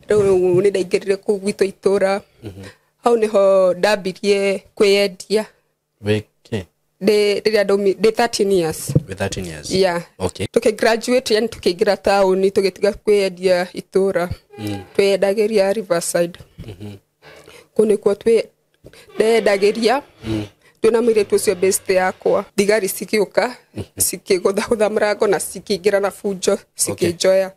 Rĩu nĩ ndaingĩrire kũu gwitũ itũra. Hau nĩho ndambirie kwĩyendia. Wĩkĩ? Ndĩ rĩrĩa ndaumi ndĩ 13 years. With 13 years. Yeah. Okay. Tukigraduate, yani tukiingira taũni, tũgĩtiga kwĩyendia itũra. Twĩyendagĩria Riverside. Kũu nĩkuo twĩ ndeyendagĩria twĩna mũirĩtu ũcio best yakwa. Thigari cigĩũka cikĩgũthagũtha mũrango na cikĩingĩra na bunjo cikĩnjoya.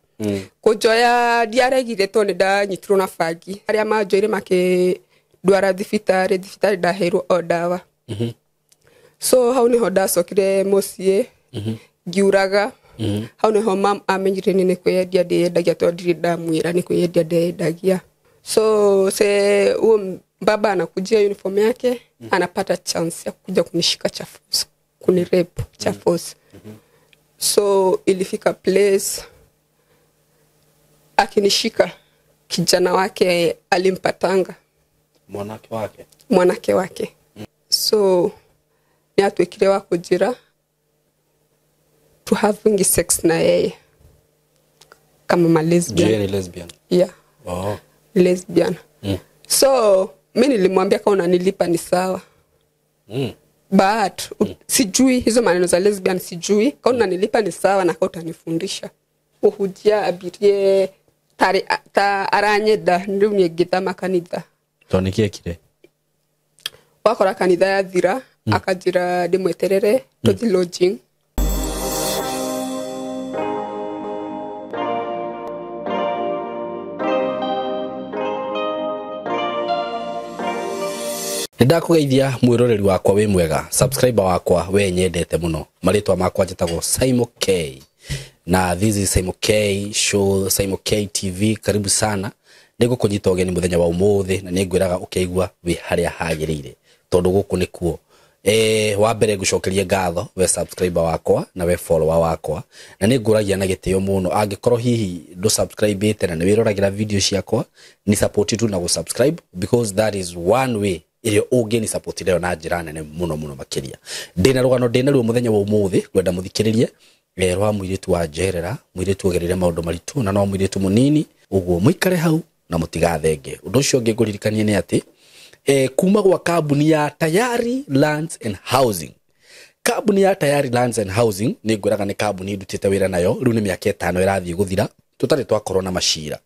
Kũnjoya ndiaregire tondũ nĩ ndanyitirwo na bangi. Arĩa manjoire makĩndwara thibitarĩ, thibitarĩ ndaheirwo o ndawa. So hau niho ndacokire mũciĩ ngiuraga. Hau niho mam amenyire nĩ kwĩyendia ndĩyendagia tondũ ndirĩ ndamwĩra nĩ kwĩyendia ndeyendagia. So se huo baba anakujia uniform yake, anapata chance ya kuja kunishika chafuzi, kunirape chafuzi. So ilifika place akinishika, kijana wake alimpatanga. Mwanake wake. Mwanake wake. So nĩ atuĩkire wa kũnjĩra to having sex na yeye kama ma lesbian. Juu ni lesbian. Yeah. Oh. Lesbian. So mi nilimwambia kama unanilipa ni sawa. But sijui hizo maneno za lesbian sijui. Kama unanilipa ni sawa na kama utanifundisha. Uhujia abirie tari ta aranyenda rĩu niĩ ngĩthama kanitha. Tondũ nĩkĩ ekire? Wakora kanitha yathira, akanjĩra ndĩmweterere tũthiĩ lodging. Nĩndakũgeithia mwĩroreri wakwa wĩ mwega, subscriber wakwa we nyendete mũno. Marĩtwa makwa njĩtagwo Saimo K. Na this is Saimo K show, Saimo K TV, karibu sana. Nĩngũkũnyita ũgeni mũthenya wa ũmũthĩ na nĩngwĩraga ũkĩigua wĩ harĩa hagĩrĩire tondũ gũkũ nĩkuo. Wa mbere ngũcokerie ngatho we subscriber wakwa na we follower wakwa, na nĩngũragia na gĩtĩo mũno angĩkorwo hihi ndũ subscribe-ĩte na nĩwĩroragĩra video ciakwa, ni support tu na gũ subscribe because that is one way ĩrĩa ũngĩni support nayo na njĩra nene mũno mũno makĩria. Ndĩna rũgano ndĩna ruo mũthenya wa ũmũthĩ ngwenda mũthikĩrĩrie rwa mũirĩtu wa njerera, mũirĩtu ũgereire maũndũ maritũ na no mũirĩtu mũnini, ũguo mũikare hau na mũtigathenge. Ũndũ ũcio ũngĩ ngũririkanie nĩ atĩ kuma gwa kambuni ya Tayari Lands and Housing. Kambuni ya Tayari Lands and Housing nĩ ngwĩraga nĩ kambuni ndutĩte wĩra nayo rĩu nĩ mĩaka 5 ĩrathiĩ gũthira tũtarĩ twakorwo na macira.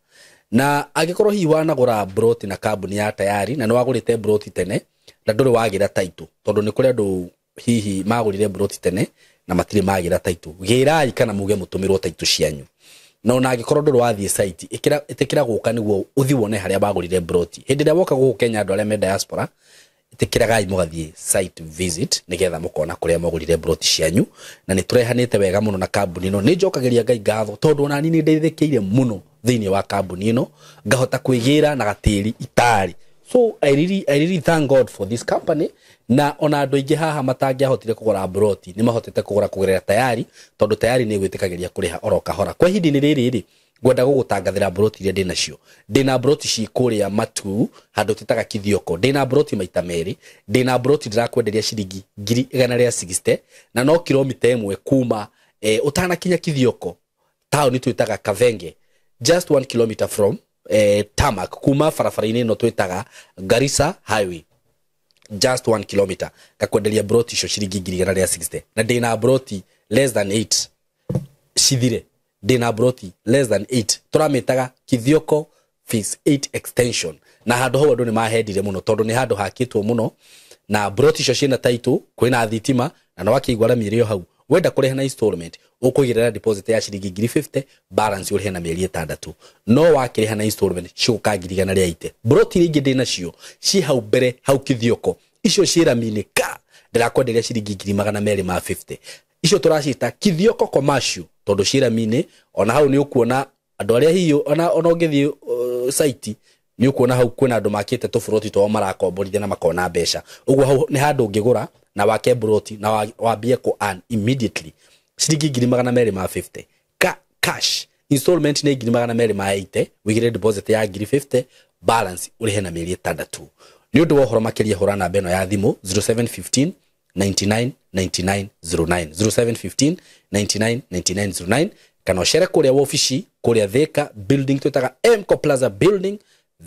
Na angĩkorwo hihi wanagũra broti na kambuni ya Tayari na nĩ wagũrĩte broti tene na ndũrĩ wagĩra title, tondũ nĩ kũrĩ andũ hihi magũrire broti tene na matirĩ magĩra title, gĩrai kana muge mũtũmĩrwo title cianyu. Na ona angĩkorwo ndũrĩ wathiĩ site, ĩtĩkĩra gũka nĩguo ũthiĩ wone harĩa bagũrire broti. Hĩndĩ ĩrĩa woka gũkũ Kenya andũ arĩa me diaspora, ĩtĩkĩragai mũgathiĩ site visit nĩgetha mũkona kũrĩa mwagũrire broti cianyu. Na nĩ tũrehanĩte wega mũno na kambuni ĩno. Nĩ njokagĩria Ngai ngatho tondũ ona niĩ nĩ ndeithĩkĩire mũno thĩinĩ wa kambuni ĩno, ngahota kwĩgĩra na gatĩri itarĩ. So I really thank God for this company. Na ona andũ aingĩ haha matangĩahotire kũgũra broti nĩ mahotete kũgũra kũgerera Tayari, tondũ Tayari nĩ ĩgwĩtĩkagĩria kũrĩha oro kahora. Kwa ihinda-inĩ rĩrĩ rĩ, ngwenda gũgũtangathĩra broti iria ndĩnacio. Ndĩna broti ci kũrĩa Matuu handũ twĩtaga Kithioko. Ndĩna broti maita merĩ. Ndĩna broti ndĩrakwenderia ciringi 160,000 na no kilomita 1 kuma ũtanakinya Kithioko, taũni twĩtaga Kavenge, just 1 kilometer from tarmac, kuma barabara-inĩ ĩno twĩtaga Garissa Highway, just 1 kilometer. Ngakwenderia broti icio ciringi 160,000 na ndĩna broti less than 8 cithire. Ndĩna broti less than 8 tũramĩtaga Kithioko Phase 8 extension, na handũ hau andũ nĩ mahendire mũno tondũ nĩ handũ hakĩtwo mũno, na broti icio ciĩna title, kwĩna thitima na no wakĩigua rami ĩrĩ o hau. Wenda kũrĩha na installment ũkũigĩrĩra deposit ya ciringi 50,000, balance ũrĩhe na mĩeri 6. No wakĩrĩha na installment cigũka 180,000. Broti iria ingĩ ndĩnacio ci hau mbere hau Kithioko, icio ciĩ rami-inĩ ka ndĩrakwenderia ciringi 250,000. Icio tũracita Kithioko commercial tondũ ciĩ rami-inĩ. Ona hau nĩ ũkuona andũ arĩa hihi ona ũngĩthiĩ site nĩ ũkuona hau kwĩna andũ makĩte tũburoti twao marakomborithia na makona mbeca. Ũguo hau nĩ handũ ũngĩgũra na wake broti na wambie kũ earn immediately ciringi 250,000 cash. Installment nĩ 280,000, wĩigĩre deposit ya 50,000, balance ũrĩhe na mĩeri 6. Nĩ ũndũ wa ũhoro makĩria hũra namba ĩno ya thimũ 0715 99 99 09, 0715 99 99 09. Kana ũcere kũrĩa wobici kũrĩa Thika building twĩtaga Mco Plaza building,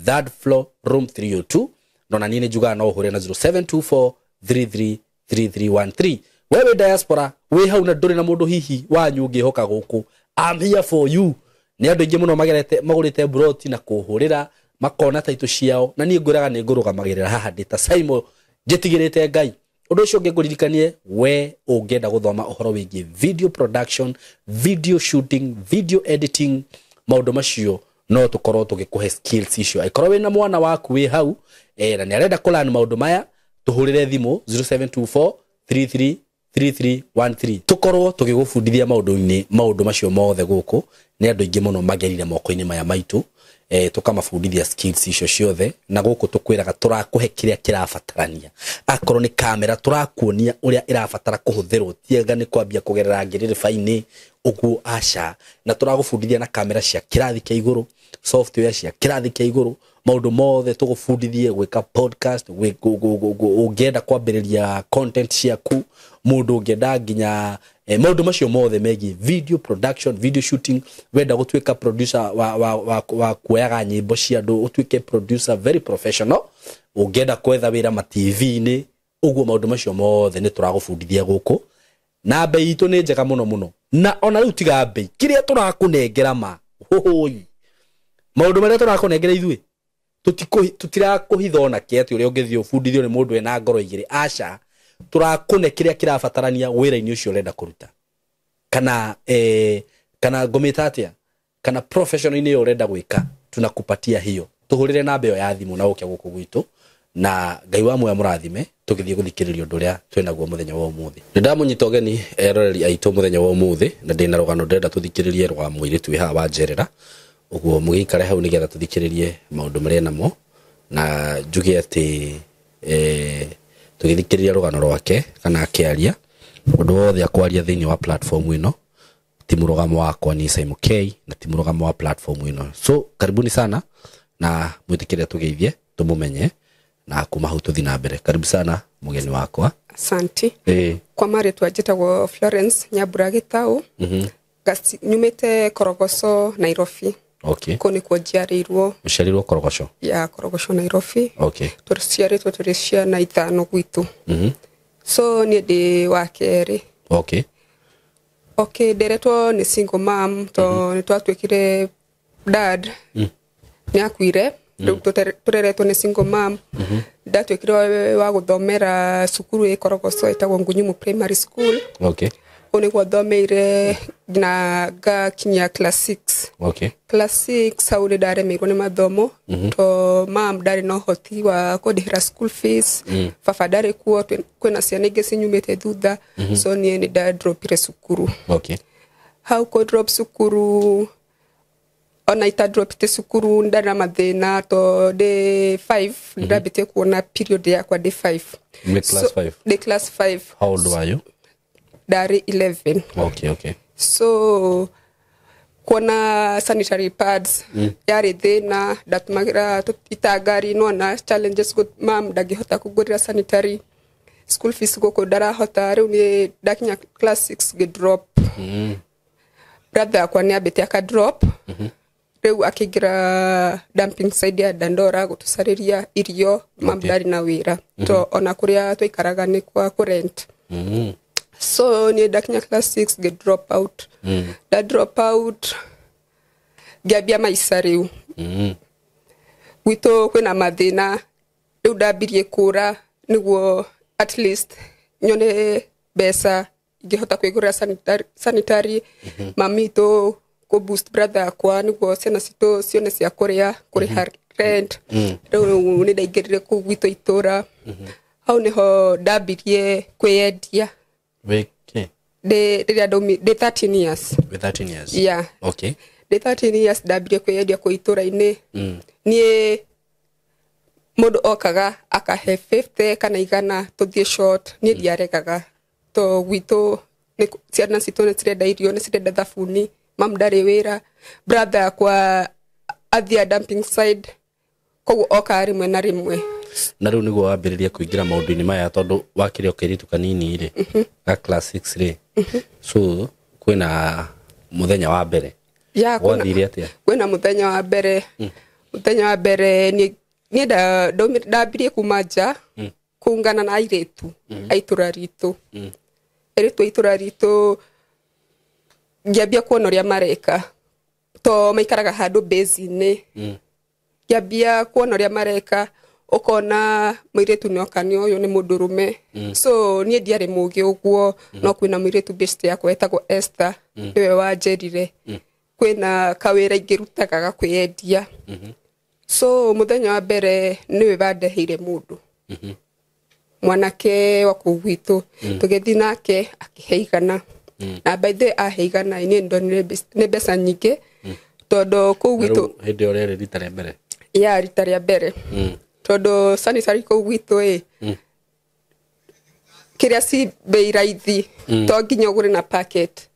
third floor, room 302. No na niĩ nĩ njugaga no ũhũre na 0724 333313. Wewe diaspora wĩ hau na ndũrĩ na mũndũ hihi wanyu ũngĩhoka gũkũ, I'm here for you. Nĩ andũ aingĩ mũno magerete magũrĩte broti na kũhũrĩra makona taitũ ciao, na niĩ ngwĩraga nĩ ngũrũgamagĩrĩra haha ndĩ ta Simon njĩtigĩrĩte Ngai. Ũndũ ũcio ũngĩ ngũririkanie, we ũngĩenda gũthoma ũhoro wĩgiĩ video production, video shooting, video editing, maũndũ macio no tũkorwo tũgĩkũhe skills icio. Angĩkorwo wĩna mwana waku wĩ hau na nĩ arenda kũlearn maũndũ maya, tũhũrĩre thimũ 0724 33 3313, tũkorwo tũgĩgũbundithia maũndũ-inĩ maũndũ macio mothe. Gũkũ nĩ andũ aingĩ mũno magerire moko-inĩ maya maitũ, tukamabundithia skills icio ciothe. Na gũkũ tũkwĩraga tũrakũhe kĩrĩa kĩrabatarania. Akorwo nĩ kamera, tũrakuonia ũrĩa ĩrabatara kũhũthĩrwo, tiega nĩ kwambia kũgerera ngĩrĩrĩba-inĩ ũguo, aca. Na tũragũbundithia na kamera cia kĩrathi kĩa igũrũ, software cia kĩrathi kĩa igũrũ, maũndũ mothe tũgũbundithie gwĩka podcast. Ũngĩenda kwambĩrĩria content ciaku, mũndũ ũngĩenda nginya maũndũ macio mothe megiĩ video production, video shooting, wenda gũtuĩka producer wa kuoyaga nyĩmbo cia andũ, ũtuĩke producer very professional, ũngĩenda kwetha wĩra ma TV-inĩ ũguo, maũndũ macio mothe nĩ tũragũbundithia gũkũ. Na bei itũ nĩ njega mũno mũno, na ona rĩu tiga bei, kĩrĩa tũrakũnengera ma hũhũi, maũndũ marĩa tũrakũnengera ithuĩ tũtirakũhitha ona kĩ, atĩ ũrĩa ũngĩthiĩ ũbundithio nĩ mũndũ ena ngoro igĩrĩ, aca. Tũrakũne kĩrĩa kĩrabatarania wĩra-inĩ ũcio ũrenda kũruta, kana kana ngũmĩta atĩa, kana profession-inĩ ĩyo ũrenda gwĩka, tunakupatia hiyo. Tũhũrĩre namba ĩyo ya thimũ na ũke gũkũ gwitũ, na Ngai wa muoya mũrathime. Tũgĩthiĩ gũthikĩrĩria ũndũ ũrĩa twĩnaguo mũthenya wa ũmũthĩ. Nĩ ndamũnyita ũgeni eroreri aitũ mũthenya wa ũmũthĩ, na ndĩna rũgano ndĩrenda tũthikĩrĩrie rwa mũirĩtu wĩ haha wanjerera ũguo. Mũgĩikare hau nĩgetha tũthikĩrĩrie maũndũ marĩa namo, na njuge atĩ tũgĩthikĩrĩria rũgano rwake kana akĩaria, ũndũ wothe akwaria thĩinĩ wa platform ĩno ti mũrũgamo wakwa ni Simon K, na ti mũrũgamo wa platform ĩno. So karibuni sana na mwĩtĩkĩre tũgeithie, tũmũmenye, na kuma hau tũthiĩ na mbere. Karibu sana mũgeni wakwa. Asante. Kwa marĩtwa njĩtagwo Florence Nyambura Gĩtaũ. Nyumĩte Korogoco, Nairobi. Kũu nĩkuo njiarĩirwo. Ũciarĩirwo Korogoco? Ya, Korogoco, Nairobi. Tũciarĩtwo tũrĩ ciana ithano gwitũ. So niĩ ndĩ wa kerĩ. Okay, nderetwo nĩ single mom to nĩ twatuĩkire dad nĩ akuire. Rĩu tũreretwo nĩ single mom. Ndatuĩkire wa gũthomera cukuru ĩ Korogoco ĩtagwo Ngunyumu Primary School. Kũu nĩguo thomeire na ngakinya class 6. Class 6 hau nĩ ndaremeirwo nĩ mathomo to mam ndarĩ na ũhoti wa kũndĩhĩra school fees. Baba ndarĩ kuo, kwĩna ciana ingĩ cinyumĩte thutha, so niĩ nĩ ndadropire cukuru. Hau kũ drop cukuru, ona itadropite cukuru, ndarĩ na mathĩna to ndĩ 5 ndambĩtie kuona period yakwa ndĩ 5. Nĩ class 5? Ndĩ class 5. How old were you? Ndarĩ 11. Okay. So kuona sanitary pads yarĩ thĩna, ndatũmagĩra itangari nona challenges mam ndangĩhota kũngũrĩra sanitary, school fees gũkũ ndarahota. Rĩu nĩ ndakinya class 6 ngĩ drop. Brother yakwa nĩ ambĩte aka drop, rĩu akĩingĩra dumping side ya Dandora gũtũcarĩria irio. Mam ndarĩ na wĩra to ona kũrĩa twaikaraga nĩ kwa kũrent. So niĩ ndakinya class 6 ngĩ drop out. Nda drop out ngĩambia maica rĩu. Gwitũ kwĩna mathĩna, rĩu ndambirie kũra nĩguo at least nyone mbeca ingĩhota kwĩgũrĩra sanitary, mami itũ kũ boost brother yakwa nĩguo ciana citũ cione cia kũrĩa, kũrĩha rent. Rĩu nĩ ndaingĩrire kũu gwitũ itũra, hau nĩho ndambirie kwĩyendia. Wĩ kĩ? Ndĩ rĩrĩa ndaumi ndĩ 13 years. Wĩ 13 years? Yeah. Ndĩ 13 years ndambirie kwĩyendia kũu itũra-inĩ. Niĩ mũndũ okaga akahe 50 kana 100 tũthiĩ short, niĩ ndiaregaga to gwitũ ciana citũ nĩ cirenda irio, nĩ cirenda thabuni, mam ndarĩ wĩra, brother yakwa athia dumping side, koguo okaga rĩmwe na rĩmwe. Na rĩu nĩguo wambĩrĩria kũingĩra maũndũ-inĩ maya, tondũ wakĩrĩ o kairĩtu kanini rĩ, ga class 6 rĩ, so kwĩna Muthenya wa mbere. Ya Gwathire atia? Kwĩna mũthenya wa mbere. Mũthenya wa mbere niĩ ndambirie kuma nja kũungana na airĩtu a itũra ritũ. Airĩtu a itũra ritũ ngĩambia kuona ũrĩa mareka to maikaraga handũ base-inĩ. Ngĩambia kuona ũrĩa mareka ũkona mũirĩtu nĩoka nĩ ũyũ nĩ mũndũrũme. So niĩ ndiarĩ mũgĩ ũguo no kwĩna mũirĩtu best yakwa etagwo Esther nĩwe wanjĩrire kwĩna kawĩra ingĩrutaga ga kwĩyendia. So mũthenya wa mbere nĩwe wandeheire mũndũ mwanake wa kũu gwitũ tũgĩthiĩ nake akĩhe igana na by the way ahe igana niĩ ndonire nĩ mbeca nyingĩ tondũ kũu gwitũ hĩndĩ ĩyo rĩarĩ rita rĩa mbere. Ya rita rĩa mbere tondũ sanitary kũu gwitũ ĩ kĩrĩa ci bei raithi to nginya ũgũre na packet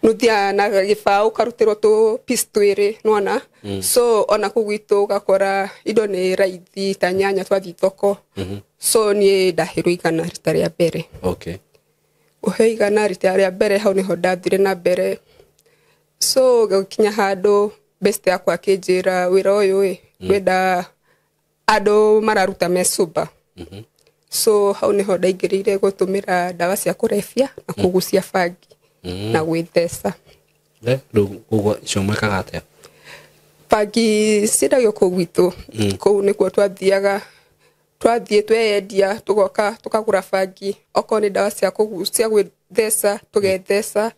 nũthiaga na gĩbaũ ũkarutĩrwo tũ piece twĩrĩ nĩwona. So ona kũu gwitũ ũgakora indo nĩ raithi ta nyanya twathiĩ thoko. So niĩ ndaheirwo igana rita rĩa mbere. Okay. Ũheo igana rita rĩa mbere hau nĩho ndathire na mbere. So gũkinya handũ best yakwa akĩnjĩra wĩra ũyũ ĩ ndwenda andũ mararuta me sober. So hau nĩho ndaingĩrĩire gũtũmĩra ndawa cia kũrebia na kũgucia bangi na gwĩtheca. Rĩu ũguo icio mwĩkaga atĩa? Bangi ciendagio kũu gwitũ. Kũu nĩkuo twathiaga twathiĩ tweyendia tũgoka tũkagũra bangi okorwo nĩ ndawa cia kũgucia gwĩtheca tũgetheca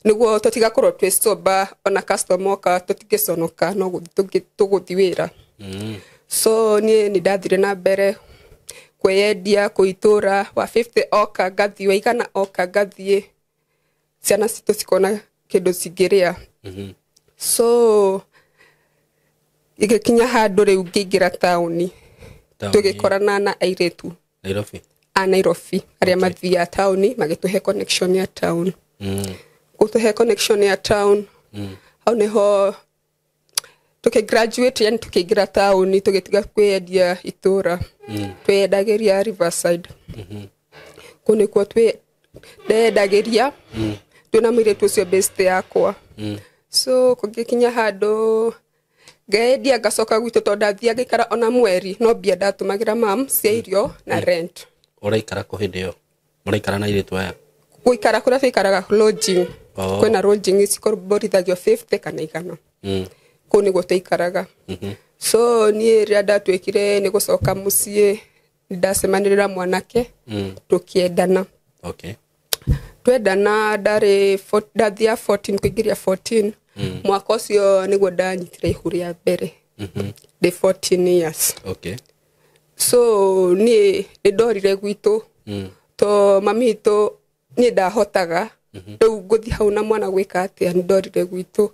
nĩguo tũtigakorwo twĩ sober ona customer oka tũtingĩconoka no gũthiĩ tũgũthiĩ wĩra. So niĩ nĩ ndathire na mbere kwĩyendia kũitũra wa 50 oka ngathiĩ wa igana oka ngathiĩ ciana citũ cikona kĩndũ cingĩrĩa. So igĩkinya handũ rĩu ngĩingĩra taũni tũgĩkorana na airĩtu Nairobi a Nairobi arĩa mathiaga taũni magĩtũhe connection ya town. Gũtũhe connection ya town hau nĩho tũkĩ-graduate yani tũkĩingĩra taũni tũgĩtiga kwĩyendia itũra twĩyendagĩria Riverside. Kũu nĩkuo ndeyendagĩria twĩna mũirĩtu ũcio best yakwa. So kũngĩkinya handũ ngendia ngacoka gwitũ tondũ ndathiaga ngaikara ona mweri no mbia ndatũmagĩra mam cia irio na rent. Ũraikara kũ hĩndĩ ĩyo? Mũraikara na airĩtu aya? Gũikara kũrĩa tũikaraga lodging. Kwĩna lodging cikomborithagio 50 kana igana. Kũu nĩguo tũikaraga. So niĩ rĩrĩa ndatuĩkire nĩ gũcoka mũciĩ nĩndacemanirie na mwanake tũkĩendana. Okay. Twendana ndarĩ ndathia 14 kũingĩria 14 mwaka ũcio nĩguo ndanyitire ihu rĩa mbere ndĩ 14 years. Okay. So niĩ nĩ ndorire gwitũ to mami witũ niĩ ndahotaga rĩu ngũthiĩ hau na mwana gwĩka atĩa nĩ ndorire gwitũ.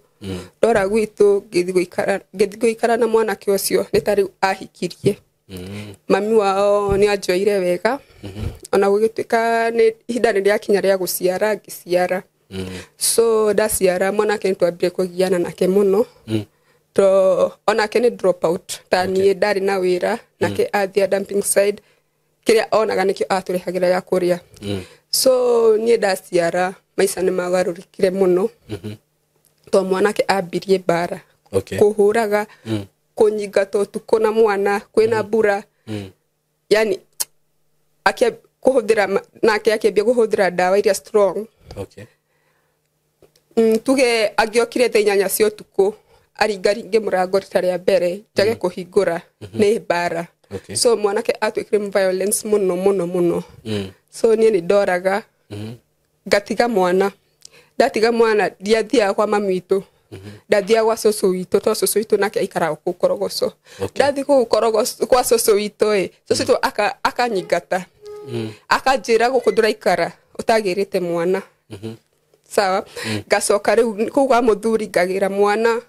Ndora gwitũ ngĩthiĩ gũikara na mwanake ũcio nĩ ta rĩu ahikirie. Mami wao nĩ anjoire wega ona gũgĩtuĩka nĩ ihinda nĩ rĩakinya rĩa gũciara ngĩciara. So ndaciara mwanake nĩ twambire kũgiana nake mũno to onake nĩ drop out ta niĩ ndarĩ na wĩra nake athia dumping side kĩrĩa onaga nĩkĩo atũrehagĩra ya kũrĩa. So niĩ ndaciara maica nĩ magarũrũkire mũno to mwanake ambirie mbara. Okay. Kũhũraga kũnyingata ũtukũ na mwana kwĩna mbura yani kũhũthĩra nake akĩambia kũhũthĩra ndawa iria strong. Okay. Tuge angĩokire thaa inyanya cia ũtukũ aringaringe mũrango rita rĩa mbere njage kũhingũra nĩ mbara. Okay. So mwanake atuĩkire violence mũno mũno mũno. So niĩ nĩ ndoraga ngatiga mwana. Ndatiga mwana ndiathiaga kwa mami witũ ndathiaga gwa cũcũ witũ to cũcũ witũ nake aikaraga kũu Korogoco. Ndathiĩ kũu Korogoco kwa cũcũ witũ ĩ cũcũ witũ akanyingata akanjĩra gũkũ ndũraikara ũtagĩrĩte mwana. Sawa. Ngacoka rĩu kũu kwa mũthuri ngagĩra mwana.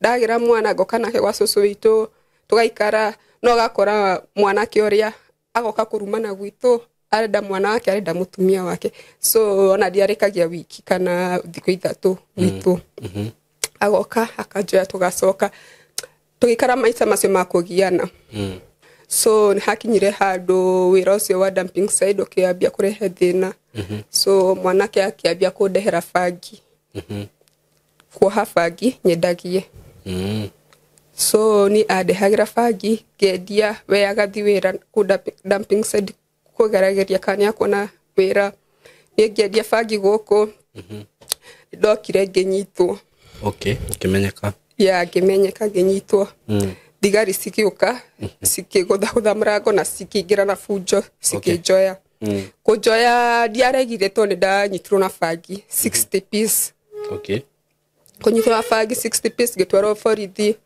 Ndagĩra mwana ngoka nake gwa cũcũ witũ tũgaikara no gakora mwanake ũrĩa agoka kũrumana gwitũ arenda mwana wake arenda mũtumia wake. So ona ndiarĩkagia wiki kana thikũ ithatũ gwitũ. Agoka akanjoya tũgacoka tũgĩikara maica macio ma kũgiana. So nĩ hakinyire handũ wĩra ũcio wa dumping side ũkĩambia kũrehe thĩna. So mwanake akĩambia kũndehera bangi. Kuoha bangi nyendagie. So ni andehagira bangi ngendia, we agathi wira ku dumping site kugerageria kana nĩakuona wĩra. Niĩ ngĩendia bangi gũkũ, ndokire ngĩnyitwo. Okay, ukimenyeka. Ya, ngĩmenyeka, ngĩnyitwo. Thigari cigĩũka, cikĩgũthagũtha mũrango na cikĩingĩra na bunjo, cikĩnjoya. Kũnjoya ndiaregire tondũ nĩ ndanyitirwo na bangi 60 piece. Kũnyitwo na bangi 60 piece, ngĩtwarwo borithi,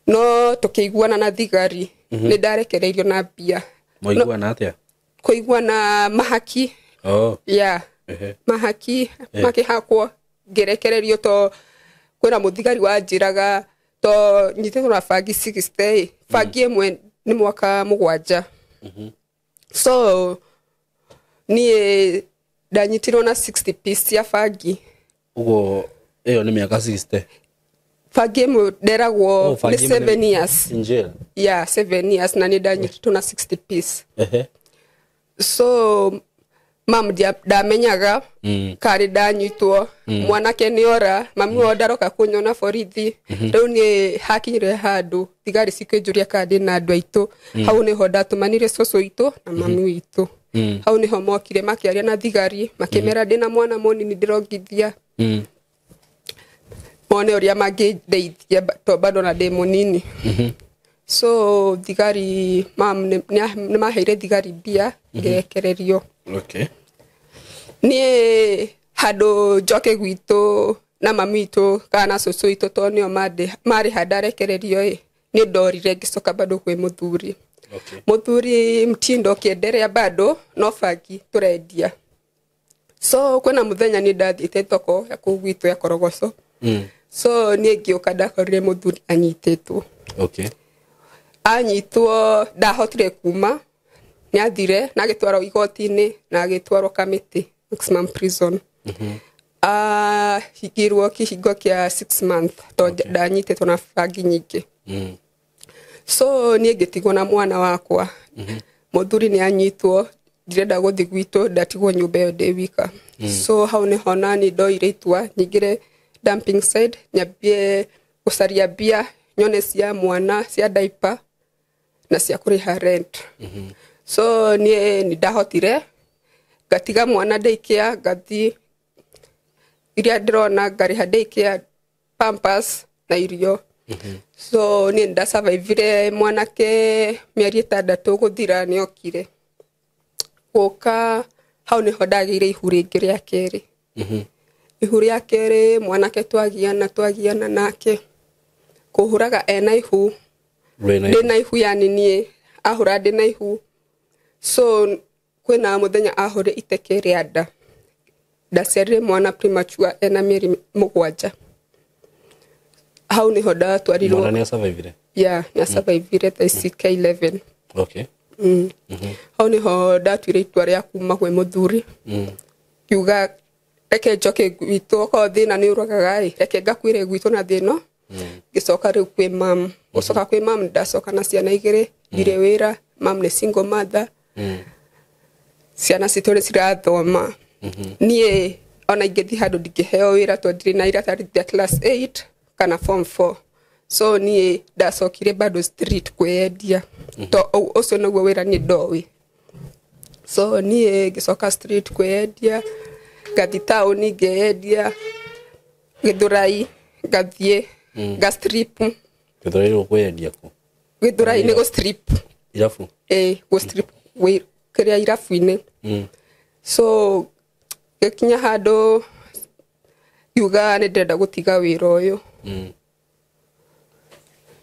no tũkĩiguana na thigari, nĩ ndarekereirio na mbia. Mwaiguana atia? Kũiguana mahaki. Oh. Ya. Mahaki makĩhakwo, ngĩrekererio to kwĩna mũthigari wanjĩraga to nyitĩtwo na bangi 60, bangi ĩmwe nĩ mwaka 7. So niĩ ndanyitirwo na 60 piece ya bangi. Uguo ĩyo nĩ mĩaka 60. Bangi ĩmwe nderagwo Oh, bangi nĩ ĩmwe nĩ- 7 years. In jail. Yeah, 7 years, na nĩ ndanyitĩtwo na 60 piece. So mam ndamenyaga karĩ ndanyitwo, mwanake nĩ ora, mami wao ndaroka kũnyona borithi. Rĩu niĩ hakinyire handũ thigari cikĩnjũria kana ndĩna andũ aitũ. Hau nĩho ndatũmanire cũcũ witũ na mami witũ. Hau nĩho mokire makĩaria na thigari, makĩmera ndĩna mwana mũnini ndĩrongithia, mone ũrĩa mangĩndeithia to bado na ndĩ mũnini. So thigari mam nĩ maheire thigari mbia, ngĩrekererio. Niĩ handũ njoke gwitũ na mami witũ kana na cũcũ witũ tondũ nĩo marĩha ndarekererio ĩ, nĩ ndorire ngĩcoka bado kwĩ mũthuri. Mũthuri mtindo ũkĩenderea bado no bangi tũrendia. So kwĩna mũthenya nĩ ndathiĩte thoko ya kũu gwitũ ya Korogoco. So niĩ ngĩũka ndakorire mũthuri anyitĩtwo. Anyitwo ndahotire kuma, nĩathire na agĩtwarwo igoti-inĩ na agĩtwarwo Kamĩtĩ maximum prison. Ahingirwo kĩhingo kĩa 6 months tondũ ndanyitĩtwo na bangi nyingĩ. So niĩ ngĩtigwo na mwana wakwa. Mũthuri nĩ anyitwo, ndirenda gũthiĩ gwitũ, ndatigwo nyũmba ĩyo ndĩ wika. So hau nĩho nani ndoire itua nyingĩre dumping site, nyambie gũcaria mbia nyone cia mwana, cia diaper na cia kũrĩha rent. So niĩ nĩ ndahotire ngatiga mwana daycare, ngathiĩ iria ndĩrona ngarĩha daycare, pampers na irio. So niĩ nĩndasurvivire mwanake mĩeri 6 gũthira nĩokire. Gũka hau nĩho ndagĩire ihu rĩngĩ rĩa kerĩ. Ihu rĩa kerĩ mwanake twagiana nake kũhũraga ena ihu. Ndĩna ihu, yani niĩ ahũra ndĩna ihu. So kwĩna mũthenya ahũre iteke rĩa nda. Ndaciarire mwana premature ena mĩeri 7. Hau nĩho ndatwarirwo. Mwana nĩasurvivire? Yeah, nĩasurvivire thaa ici K11. Hau nĩho ndatuire itua rĩa kuma kwĩ mũthuri. Ngiuga reke njoke gwitũ, okorwo thĩna nĩ ũragaga ĩ, reke ngakuĩre gwitũ na thĩna. Ngĩcoka rĩu kwĩ mam. Gũcoka kwĩ mam ndacoka na ciana 2, ndirĩ wĩra, mam nĩ single mother. Ciana citũ nĩ cirathoma. Niĩ ona ingĩthiĩ handũ ndingĩheo wĩra tondũ ndirĩ na iratathi rĩa class 8 kana form 4. So niĩ ndacokire bado street kwĩyendia. To ũcio nĩguo wĩra niĩ ndoĩ. So niĩ ngĩcoka street kwĩyendia, ngathiĩ taũni ngeyendia, Gĩthũrai ngathiĩ nga strip. Gĩthũrai ũkwendia kũ? Gĩthũrai nĩ gũ strip. Irabu? Ĩĩ, gũ strip kĩrĩa irabu-inĩ. So gĩkinya handũ ngiuga nĩ ndĩrenda gũtiga wĩra ũyũ.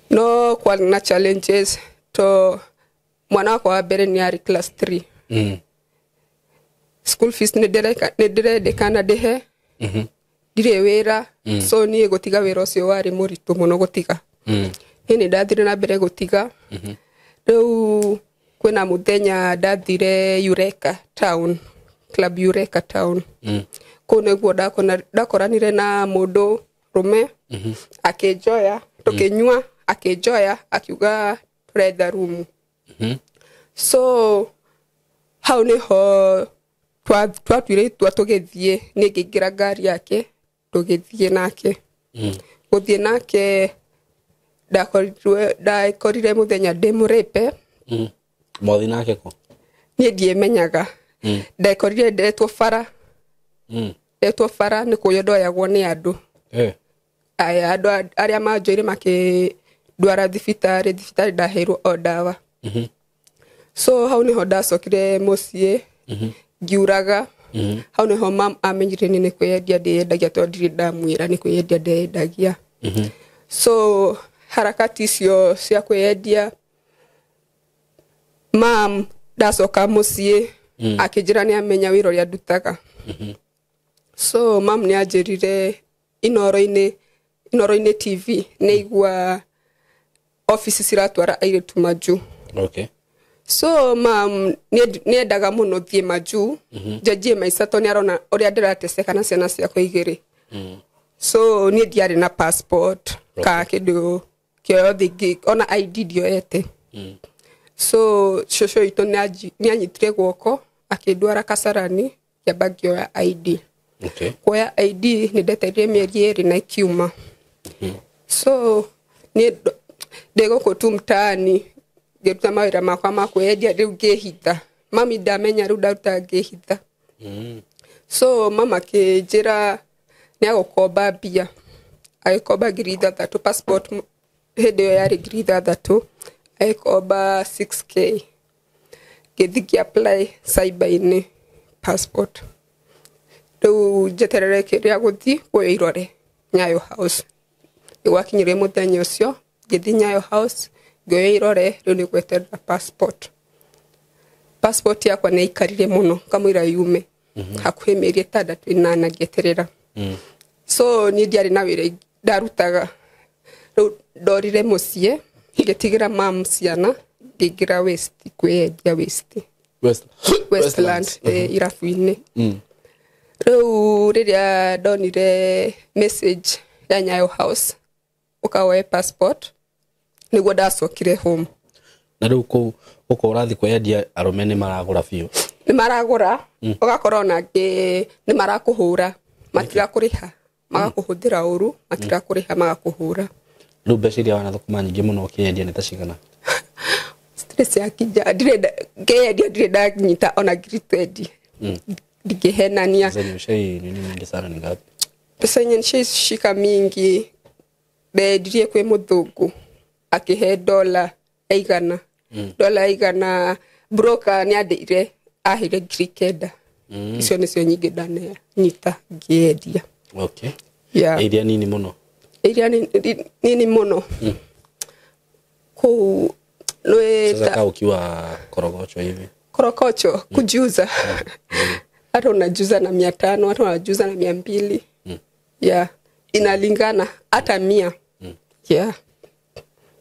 No kwarĩ na challenges to mwana wakwa wa mbere nĩ arĩ class 3. School fees nĩ ndĩrendekana ndĩhe. Ndirĩ wĩra. So niĩ gũtiga wĩra ũcio warĩ mũritũ mũno gũtiga. Niĩ nĩ ndathire na mbere gũtiga. Rĩu kwĩna mũthenya ndathire Eureka Town, Club Eureka Town. Kũu nĩguo ndakoranire na mũndũ rũme, akĩnjoya, tũkĩnyua, akĩnjoya, akiuga tũretha room. So hau nĩho twatuire itua tũgĩthiĩ, niĩ ngĩingĩra ngari yake, Tũgĩthiĩ nake. Gũthiĩ nake ndakorire mũthenya ndĩ mũrĩpe. Mwathi nake kũ? Niĩ ndiĩmenyaga. Ndekorire ndetwo bara. Ndetwo bara nĩ kũywo ndoyagwo nĩ andũ. Aya andũ arĩa manjoire makĩndwara thibitarĩ, thibitarĩ ndaheirwo o ndawa. So hau nĩho ndacokire mũciĩ ngiuraga. Hau nĩho mam amenyire niĩ nĩ kwĩyendia ndĩyendagia tondũ ndirĩ ndamwĩra nĩ kwĩyendia ndeyendagia. So harakati icio cia kwĩyendia, mam ndacoka mũciĩ akĩnjĩra nĩ amenya wĩra ũrĩa ndutaga. So mam nĩ anjĩrire Inoro-inĩ TV nĩ aigua ofici ciratwara airĩtu majuu. Okay. So mam nĩ endaga mũno thiĩ majuu njanjie maica tondũ nĩ arona ũrĩa ndĩrateseka na ciana ciakwa igĩrĩ. So niĩ ndiarĩ na passport ka kĩndũ kĩothe, ona ID ndioete. So cũcũ witũ nĩ anyitire guoko akĩndwara Kasarani ngĩamba ngĩoya ID. Okay. Kuoya ID nĩ ndetereire mĩeri 2 na ikiuma. So niĩ ndĩ gũkũ tu mtaani ngĩruta mawĩra makwa ma kwĩyendia rĩu ngĩhitha. Mami ndamenya rĩu ndaruta ngĩhitha. So mama akĩnjĩra nĩ agũkomba mbia. Agĩkomba 6,000 passport hĩndĩ ĩyo yarĩ 6,000 agĩkomba 6K. Ngĩthiĩ ngĩ-apply cyber-inĩ passport. Rĩu njeterere kĩrĩa gũthiĩ kuoya irore Nyayo House. Nĩ gwakinyire mũthenya ũcio ngĩthiĩ Nyayo House ngĩoya irore rĩu nĩ gweterera passport. Passport yakwa nĩ yaikarire mũno kamũira yume. Hakuhĩ mĩeri 6 8 ngĩeterera. So niĩ ndiarĩ na wĩra ndarutaga. Rĩu ndorire mũciĩ ngĩtigĩra mam ciana ngĩingĩra West kwĩyendia West. Westland irabu-inĩ. Rĩu rĩrĩa ndonire message ya Nyayo House ũkawoe passport nĩguo ndacokire home. Na rĩu kũu ũko ũrathiĩ kwĩyendia arũme nĩ maragũra biũ. Nĩ maragũra, ũgakora ona angĩ nĩ marakũhũra, matirakũrĩha, magakũhũthĩra ũru, matirakũrĩha magakũhũra. Rĩu mbeca iria wanathũkũma nyingĩ mũno ũkĩyendia nĩ ta cigana? Stress ya kinja, ngĩyendia ndirĩ ndanyita ona 20,000. Ndingĩhenania. Zenye ushai nini mingi sana ni ngapi? Pesa yenye nishaishika mingi ndendirie kwĩ mũthũngũ akĩhe dola 100. Dola 100 broker nĩ andĩire aheire 9,000. Icio nĩcio nyingĩ ndananyita ngĩendia. Okay. Yeah. Iria nini mũno? Iria nini mũno. Kũu sasa kaa ukiwa korogocho hivi. Korokocho kujiuza. Hata unajuza na 500, hata unajuza na 200. Yeah, inalingana hata 100. Yeah.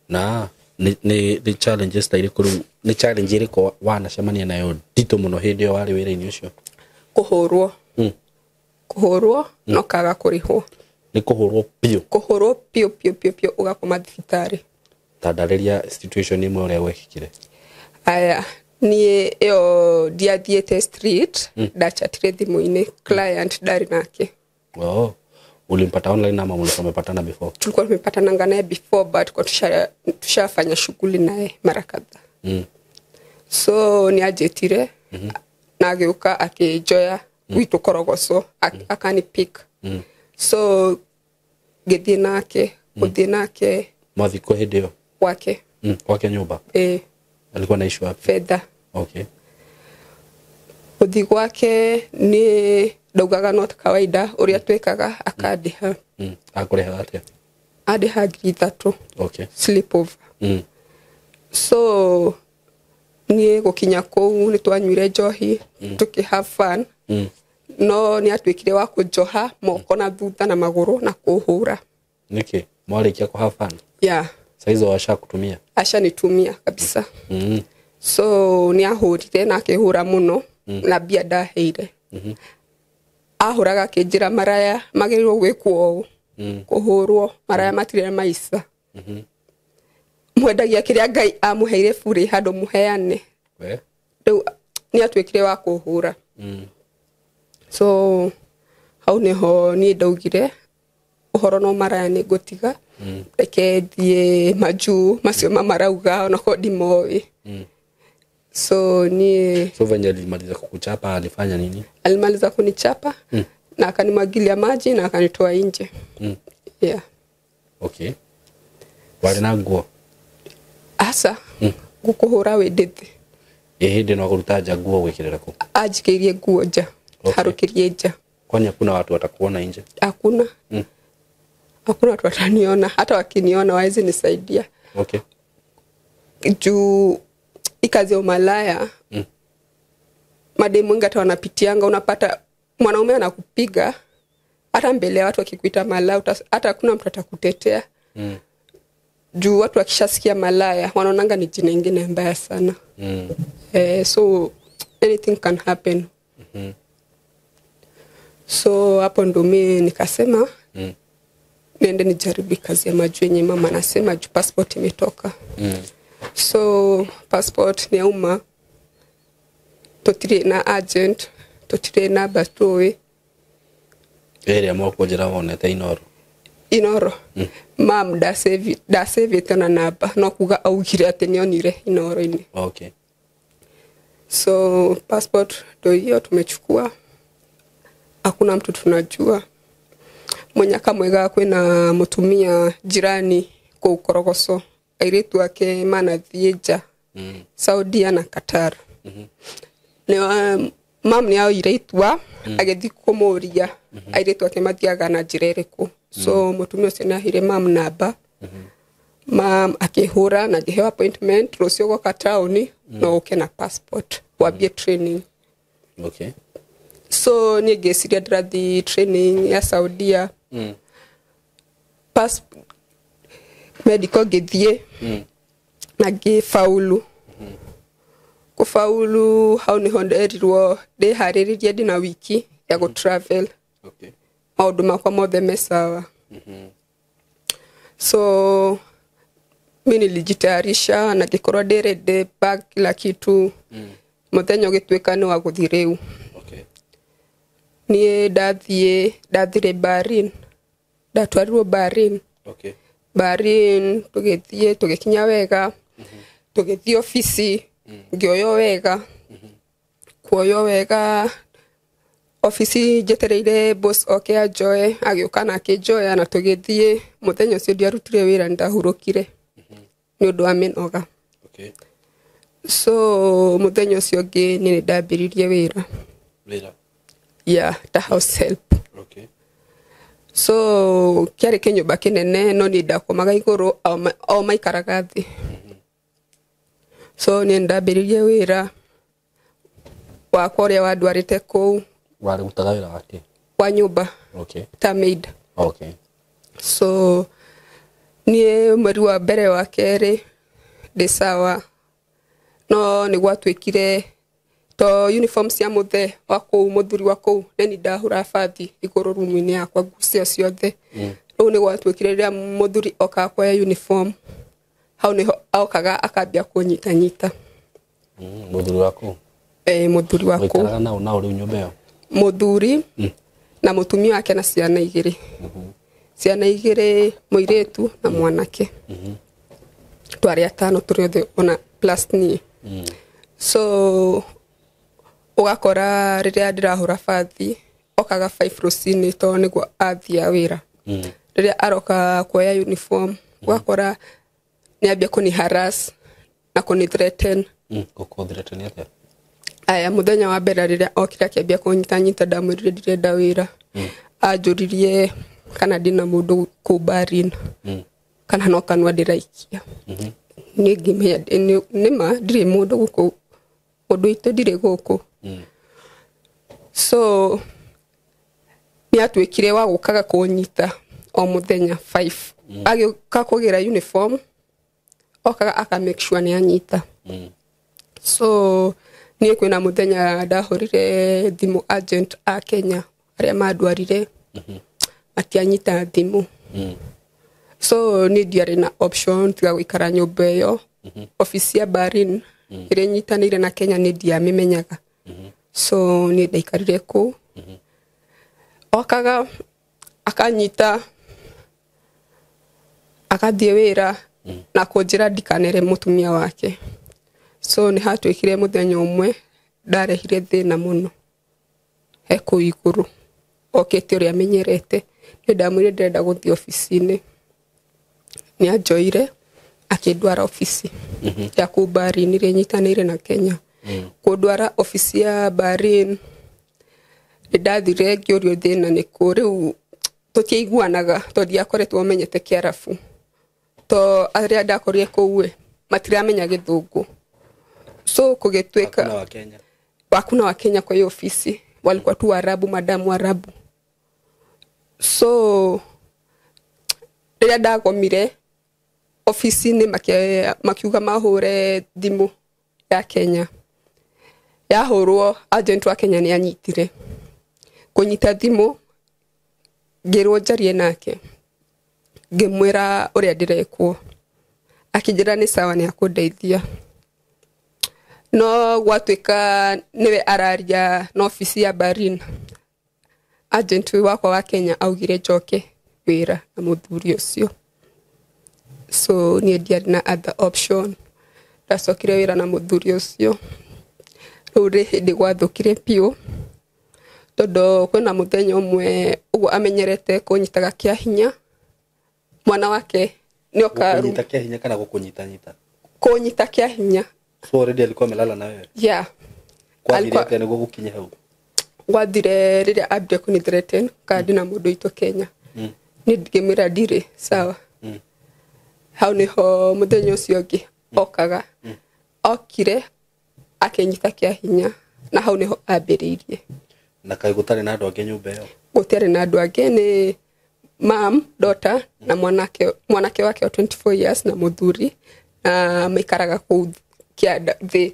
Na ni challenges ta irĩkũ rĩu, nĩ challenge ĩrĩkũ wanacemania nayo nditũ mũno hĩndĩ ĩyo warĩ wĩra-inĩ ũcio? Kũhũrwo. Kũhũrwo no kaga kũrĩhwo. Nĩ kũhũrwo biũ? Kũhũrwo biũ biũ biũ biũ ũgakoma thibitarĩ. Ta ndarĩria situation ĩmwe ũrĩa gwekĩkire. Aya, niĩ ĩyo ndiathiĩte street, ndachatire thimũ-inĩ, client ndarĩ nake. Oh. Ulimpata online ama mlikuwa mmepatana before? Tulikuwa tumepatana naye before but kwa tushafanya shughuli naye mara kadhaa. So ni ajetire na agĩũka akĩnjoya gwitũ Korogoco akani pick. So ngĩthiĩ nake, gũthiĩ nake. Mwathiĩ kũ hĩndĩ ĩyo? Kwake. Kwake nyũmba? Alikuwa anaishi wapi? Fedha. Okay. Gũthiĩ gwake nĩ ndaugaga no ta kawaida ũrĩa twĩkaga akandĩha. Akũrĩhaga atĩa? Andĩha 3,000. Okay. Sleepover. So niĩ gũkinya kũu nĩ twanyuire njohi, tũkĩ have fun. No nĩ atuĩkire wa kũnjoha moko na thutha na magũrũ na kũhũra. Nĩkĩ? Mwarĩkia kũ have fun? Yeah. Saizo washakutumia? Ashanitumia kabisa. So nĩ ahũrire na akĩhũra mũno na mbia ndaheire. Ahũraga akĩnjĩra maraya magĩrĩirwo gwĩkwo ũũ. Kũhũrwo maraya matirĩ maica. Mwendagia kĩrĩa Ngai amũheire bure handũ mũheane. Rĩu nĩ atuĩkire wa kũhũra. So hau nĩho niĩ ndaugire Ũhoro no maraya nĩ ngũtiga, reke thiĩ majuu macio mamarauga onakorwo ndimoĩ. So niĩ So venye alimaliza kukuchapa alifanya nini? Alimaliza kunichapa na akanimwagilia maji na akanitoa nje. Yeah. Okay. Warĩ na nguo? Aca, ngũkũhũra wĩ ndĩthĩ. Ĩ hĩndĩ no kũruta nja nguo gwĩkĩrĩra kũ? Anjikĩirie nguo nja. Okay. Harũkĩrie nja. Kwani hakuna watu watakuona nje? Hakuna. Hakuna watu wataniona, hata wakiniona waezi nisaidia. Okay. Juu hii kazi ya umalaya, mademu wengi hata wanapitianga, unapata mwanaume anakupiga hata mbele ya watu akikuita malaya, hata hakuna mtu atakutetea. Juu watu wakishasikia malaya wanaonanga ni jina ingine mbaya sana. So anything can happen. So hapo ndo mi nikasema niende nijaribu kazi ya majuu yenye mama anasema juu passport imetoka. So passport ni yauma tutire na agent, tutire na batũĩ. Ĩrĩa mokũnjĩra wonete Inoro? Inoro. Mam ndasavĩte ona namba, no kuga augire atĩ nĩonire Inoro-inĩ. Okay. So passport ndo hiyo tumechukua, hakuna mtu tunajua. Mũnyaka mwega kwĩna mũtumia jirani kũu Korogoco, airĩtu ake manathiĩ nja, Saudia na Qatar. Mam nĩ oire itua agĩthiĩ kũmũria airĩtu ake mathiaga na njĩra ĩrĩkũ. So mũtumia ũcio nĩ aheire mam namba. Mam akĩhũra na ngĩheo appointment rũciũ goka taũni no ũke na passport wambie training. Okay. So niĩ ngĩciria ndĩrathiĩ training ya Saudia. Pass medical ngĩthiĩ na ngĩfaulu. Kũfaulu hau nĩho nderirwo ndĩharĩrĩrie ndĩna wiki ya gũ travel. Okay. Maũndũ makwa mothe me sawa. So mi nilijitayarisha na ngĩkorwo ndĩ ready, bag kila kitu. Mũthenya ũgĩtuĩka nĩ wa gũthiĩ rĩu. Okay. Niĩ ndathire Bahrain, ndatwarirwo Bahrain. Okay. Bahrain tũgĩthiĩ tũgĩkinya wega, tũgĩthiĩ obici, ngĩoywo wega. Kuoywo wega obici njetereire boss oke anjoe, agĩũka na akĩnjoya na tũgĩthiĩ. Mũthenya ũcio ndiarutire wĩra, nĩndahurũkire nĩ ũndũ wa mĩnoga. Okay. So mũthenya ũcio ũngĩ niĩ nĩndambĩrĩirie wĩra. Wĩra? Yeah, ta house help. Okay. So kĩarĩ kĩnyũmba kĩnene no niĩ ndakomaga igũrũ, o maikaraga thĩ. So niĩ nĩndambĩrĩirie wĩra wakwa ũrĩa wandwarĩte kũu. Warutaga wĩra wake? Wa nyũmba. Okay. Ta maid. Okay. So niĩ mweri wa mbere wa kerĩ ndĩ sawa, no nĩ gwatuĩkire to uniform cia mũthee wa kũu, mũthuri wa kũu, nĩ ndahũra bathi igũrũ rumu-inĩ yakwa nguo cio ciothe. Rĩu nĩ gwatuĩkire rĩrĩa mũthuri okaga kuoya uniform, hau nĩho okaga akambia kũnyitanyita. Mũthuri wa kũu? Mũthuri wa kũu. Waikaraga nao nao rĩu nyũmba ĩyo? Mũthuri na mũtumia wake na ciana igĩrĩ. Ciana igĩrĩ, mũirĩtu na mwanake. Twarĩ atano tũrĩ othe ona plus niĩ. So ũgakora rĩrĩa ndĩrahũra bathi okaga 5 rũcinĩ tondũ nĩguo athiaga wĩra. Rĩrĩa aroka kuoya uniform, ũgakora nĩambia kũni harass na kũni threaten. Gũkũ threaten atĩa? Aya, mũthenya wa mbere rĩrĩa okire akĩambia kũnyitanyita, ndamwĩrire ndirenda wĩra. Anjũririe kana ndĩna mũndũ kũu Bahrain, kana no kanua ndĩraikia. Niĩ ngĩmenya nĩma ndirĩ mũndũ gũkũ, ũndũ witũ ndirĩ gũkũ. So nĩatuĩkire wa gũkaga kũnyita o mũthenya 5. Agĩũka kũgĩra uniform, okaga aka make sure nĩ anyita. So niĩ kwĩna mũthenya ndahũrire thimũ agent a Kenya arĩa mandwarire, matianyita thimũ. So niĩ ndiarĩ na option tiga gũikara nyũmba ĩyo. Obici ya Bahrain ĩrĩa ĩnyitanĩire na Kenya nĩ ndiamĩmenyaga. So niĩ ndaikarire kũu. Okaga akanyita Agathiĩ wĩra na kũnjĩra ndikanere mũtumia wake. So nĩ hatuĩkire mũthenya ũmwe ndarehire thĩna mũno he kũu igũrũ okĩte ũrĩa amenyerete. Nĩ ndamwĩrire ndĩrenda gũthiĩ obici-inĩ. Nĩ anjoire akĩndwara obici ya kũu Bahrain ĩrĩa ĩnyitanĩire na Kenya. Kũndwara obici ya Bahrain nĩ ndathire ngĩũrio thĩna nĩ kũ. Rĩu tũtiaiguanaga tondũ ndiakoretwo menyete Kĩarabu, to arĩa ndakorire kũu ĩ matiramenya Gĩthũngũ. So kũgĩtuĩka Hakuna wa Kenya. Hakuna wa Kenya kwa hiyo ofisi, walikuwa tu Waarabu, madamu Waarabu. So rĩrĩa ndagomire ofici-inĩ makiuga mahũre thimũ ya Kenya. Yahũrwo agent wa Kenya nĩ anyitire. Kũnyita thimũ ngĩrwo njarie nake, ngĩmwĩra ũrĩa ndĩrekwo, akĩnjĩra nĩ sawa nĩ akũndeithia. No gwatuĩka nĩwe araria na obici ya Bahrain, agent wakwa wa Kenya augire njoke wĩra na mũthuri ũcio. So niĩ ndiarĩ na other option, ndacokire wĩra na mũthuri ũcio. Rĩu rĩ hĩndĩ gwathũkire biũ, tondũ kwĩna mũthenya ũmwe ũguo amenyerete kũnyitaga kĩa hinya mwana wake nĩoka Gũkũnyita kĩa hinya kana gũkũnyitanyita? Kũnyita kĩa hinya. So already alikuwa amelala na wewe? Yeah. Kwathire atĩa nĩguo gũkinye hau? Gwathire rĩrĩa ambire kũni threaten kana ndĩna mũndũ witũ Kenya. Niĩ ngĩmwĩra ndirĩ sawa. Hau nĩho mũthenya ũcio ũngĩ okaga. Okire akĩnyita kĩa hinya na hau nĩho ambĩrĩirie. Na kaĩ gũtarĩ na andũ angĩ nyũmba ĩyo? Gũtiarĩ na andũ angĩ, nĩ mam, daughter na mwanake wake wa 24 years na mũthuri, na maikaraga kũu kĩanda thĩ.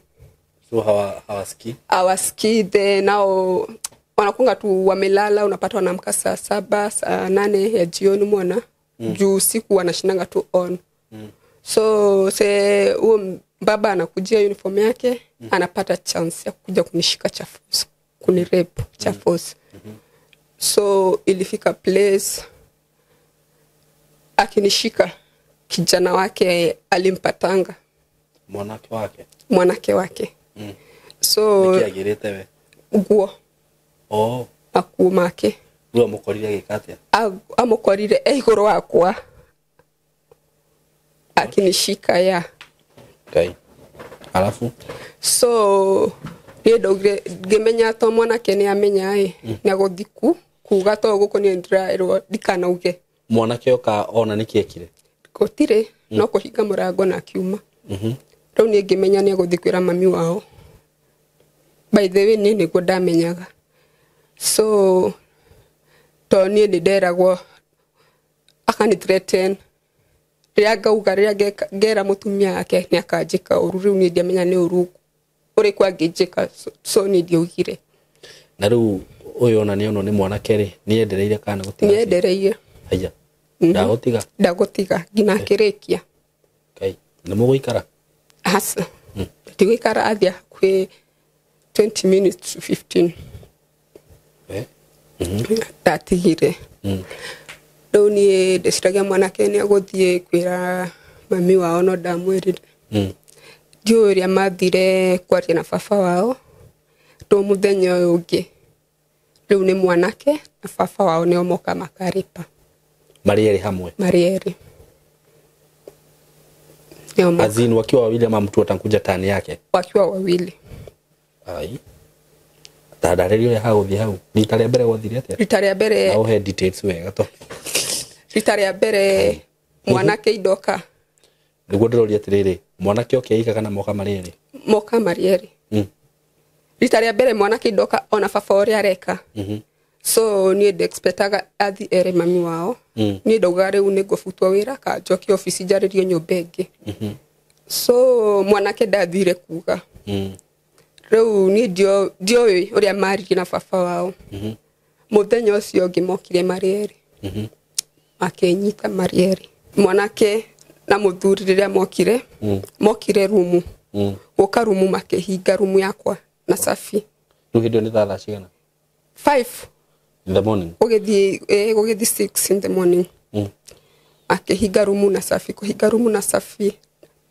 So hawasikii? Hawasikii the nao wanakunga tu wamelala, unapata wanaamka saa 7, saa 8 ya jioni mwana. Juu usiku wanashindanga tu on. So se huo baba anakujia uniform yake, anapata chance ya kuja kunishika chafuzi, kunirape chafuzi. So ilifika place akinishika, kijana wake alimpatanga. Mwanake wake? Mwanake wake. So Niki agirite we? Nguo. Oh. Makuo make. Nguo amukorire agĩka atĩa? Amukorire e igũrũ wakwa. Akinishika ya. Ngai. Alafu? So niĩ ndaugire ngĩmenya to mwanake nĩ amenya ĩ, nĩ agũthiĩ kuga to gũkũ niĩ ndĩraĩrwo ndikanauge. Mwanake oka ona nĩkĩ ekire? Gũtirĩ, no kũhinga mũrango na akiuma. Rĩu niĩ ngĩmenya nĩ agũthiĩ kwĩra mami wao. By the way niĩ nĩguo ndamenyaga. So to niĩ nĩ nderagwo akani threaten. Rĩrĩa ngauga, rĩrĩa ngera mũtumia wake nĩ akanjĩka ũru. Rĩu niĩ ndiamenya nĩ ũru ũrĩkũ angĩnjĩka, so niĩ ndiaugire. Na rĩu ũyũ ona nĩonwo nĩ mwanake rĩ, nĩendereire kana gũtiga? Nĩendereire. Haiya. Ndagũtiga? Ndagũtiga nginya akĩrĩkia. Ngai, nĩ mũgũikara? Aca. Ndigũikara, athiĩ hakuhĩ 20 minutes to 15. Ndatigire. Rĩu niĩ ndeciragia mwanake nĩ agũthiĩ kwĩra mami wao, no ndamwĩrire. Ndiũĩ ũrĩa mathire kwaria na baba wao. Rĩu mũthenya ũyũ ũngĩ, rĩu nĩ mwanake na baba wao nĩo moka makarĩpa. Marĩ erĩ hamwe? Marĩ erĩ. Nĩo moka. Azin wakiwa wawili ama mtu atakuja tani yake? Wakiwa wawili. Ai. Tandarĩria ũrĩa hagũthiĩ hau. Rita rĩa mbere gwathire atĩa? Rita rĩa mbere. Na ũhe details wega to. Rita rĩa mbere mwanake indoka. Nĩguo ndĩroria atĩrĩrĩ, mwanake oke aika kana moka marĩ erĩ? Moka marĩ erĩ. Rita rĩa mbere mwanake indoka ona baba ũrĩa areka. So niĩ ndexpectaga athi ere mami wao. Niĩ ndaugaga rĩu nĩ ngũbutwo wĩra ka njoke obici njarĩrio nyũmba ĩngĩ. So mwanake ndathire kuga. Rĩu niĩ ndioĩ ũrĩa maririe na baba wao. Mũthenya ũcio ũngĩ mokire marĩ erĩ. Makĩnyita marĩ erĩ. Mwanake na mũthuri rĩrĩa mokire, mokire rumu. Gũka rumu makĩhinga rumu yakwa na safi. Rĩu hĩndĩ ĩyo nĩ thaa cigana? 5. In the morning. Gũgĩthiĩ 6 in the morning. Makĩhinga rumu na cabi, kũhinga rumu na cabi,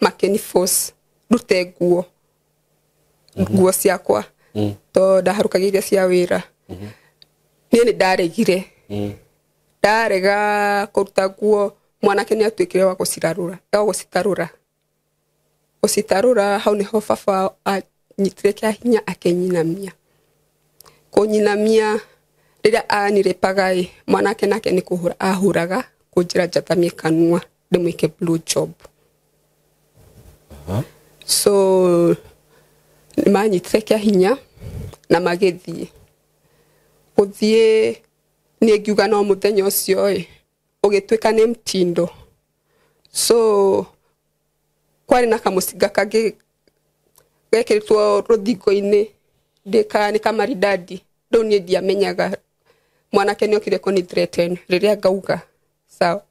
makĩni force ndute nguo, nguo ciakwa, to ndaharũkagia iria cia wĩra. Niĩ nĩ ndaregire. Ndarega kũruta nguo, mwanake nĩ atuĩkire wa gũcirarũra, wa gũcitarũra. Gũcitarũra hau nĩho baba anyitire kĩa hinya akĩnyinamia. Kũnyinamia rĩrĩa anirĩpaga ĩ, mwanake nake nĩ kũhũra ahũraga kũnjĩra njathamie kanua ndĩmwĩke blow job. So nĩ manyitire kĩa hinya na magĩthiĩ. Gũthiĩ niĩ ngiuga no mũthenya ũcio ĩ, ũgĩtuĩka nĩ mtindo. So kwarĩ na kamũcinga kangĩ gekĩrĩtwo rũthingo-inĩ ndĩka nĩ kamaridadi. Rĩu niĩ ndiamenyaga mwanake nĩ okire kũni threaten rĩrĩa ngauga sawa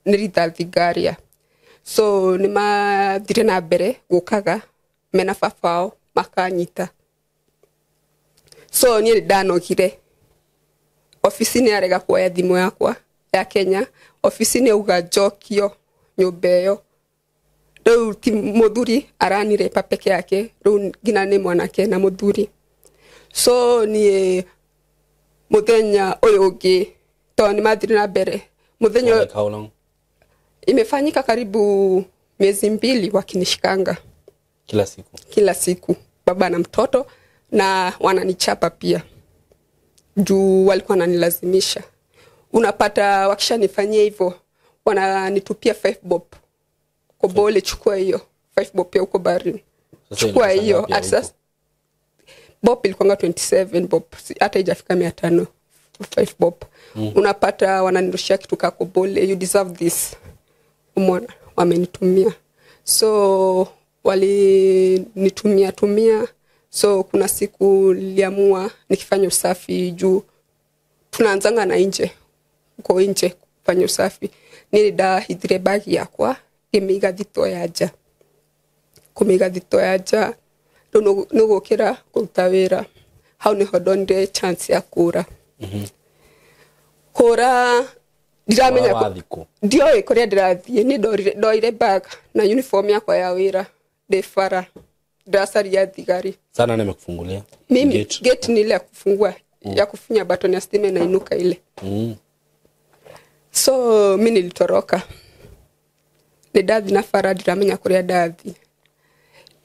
nĩ rithathi ngaria. So nĩ mathire na mbere gũkaga mena baba wao makanyita. So niĩ nĩ ndanogire. Obici nĩ arega kuoya thimũ yakwa ya Kenya. Obici nĩ auga njokio nyũmba ĩyo. Rĩu ti mũthuri aranirepa peke yake, rĩu nginya nĩ mwanake na mũthuri. So niĩ mũthenya ũyũ ũngĩ to nĩ mathire na mbere mũthenya. Like how long? Imefanyika karibu miezi 2 wakinishikanga. Kila siku? Kila siku, baba na mtoto, na wananichapa pia juu walikuwa wananilazimisha. Unapata wakishanifanyia hivyo wananitupia 5 bob. Kobole, chukua hiyo 5 bob ya huko barini. Sasa chukua ilikuwa hiyo ngapi ya at sasa bob ilikuwa 27 bob, hata haijafika 500, 5 bob. Unapata wananirushia kitu ka kobole, you deserve this. Umeona, wamenitumia. So walinitumia tumia. So kuna siku niliamua nikifanya usafi juu tunaanzanga na nje, uko nje kufanya usafi. Nilidahithire bagi yakwa ngĩmĩiga thito ya nja. Kũmĩiga thito ya nja rĩu nĩ gũkĩra kũruta wĩra. Hau nĩho ndonire chance ya kũra. Kũra ndiramenya Wathiĩ kũ? Ndioĩ kũrĩa ndĩrathiĩ. Nĩ ndoire bag na uniform yakwa ya wĩra ndĩ bara ndĩracaria thigari. Sana nimekufungulia Mimi gate? Gate ni ile ya kufungua, ya kufinya button ya stima inainuka ile. So mi nilitoroka. Nĩ ndathi na bara ndiramenya kũrĩa ndathi.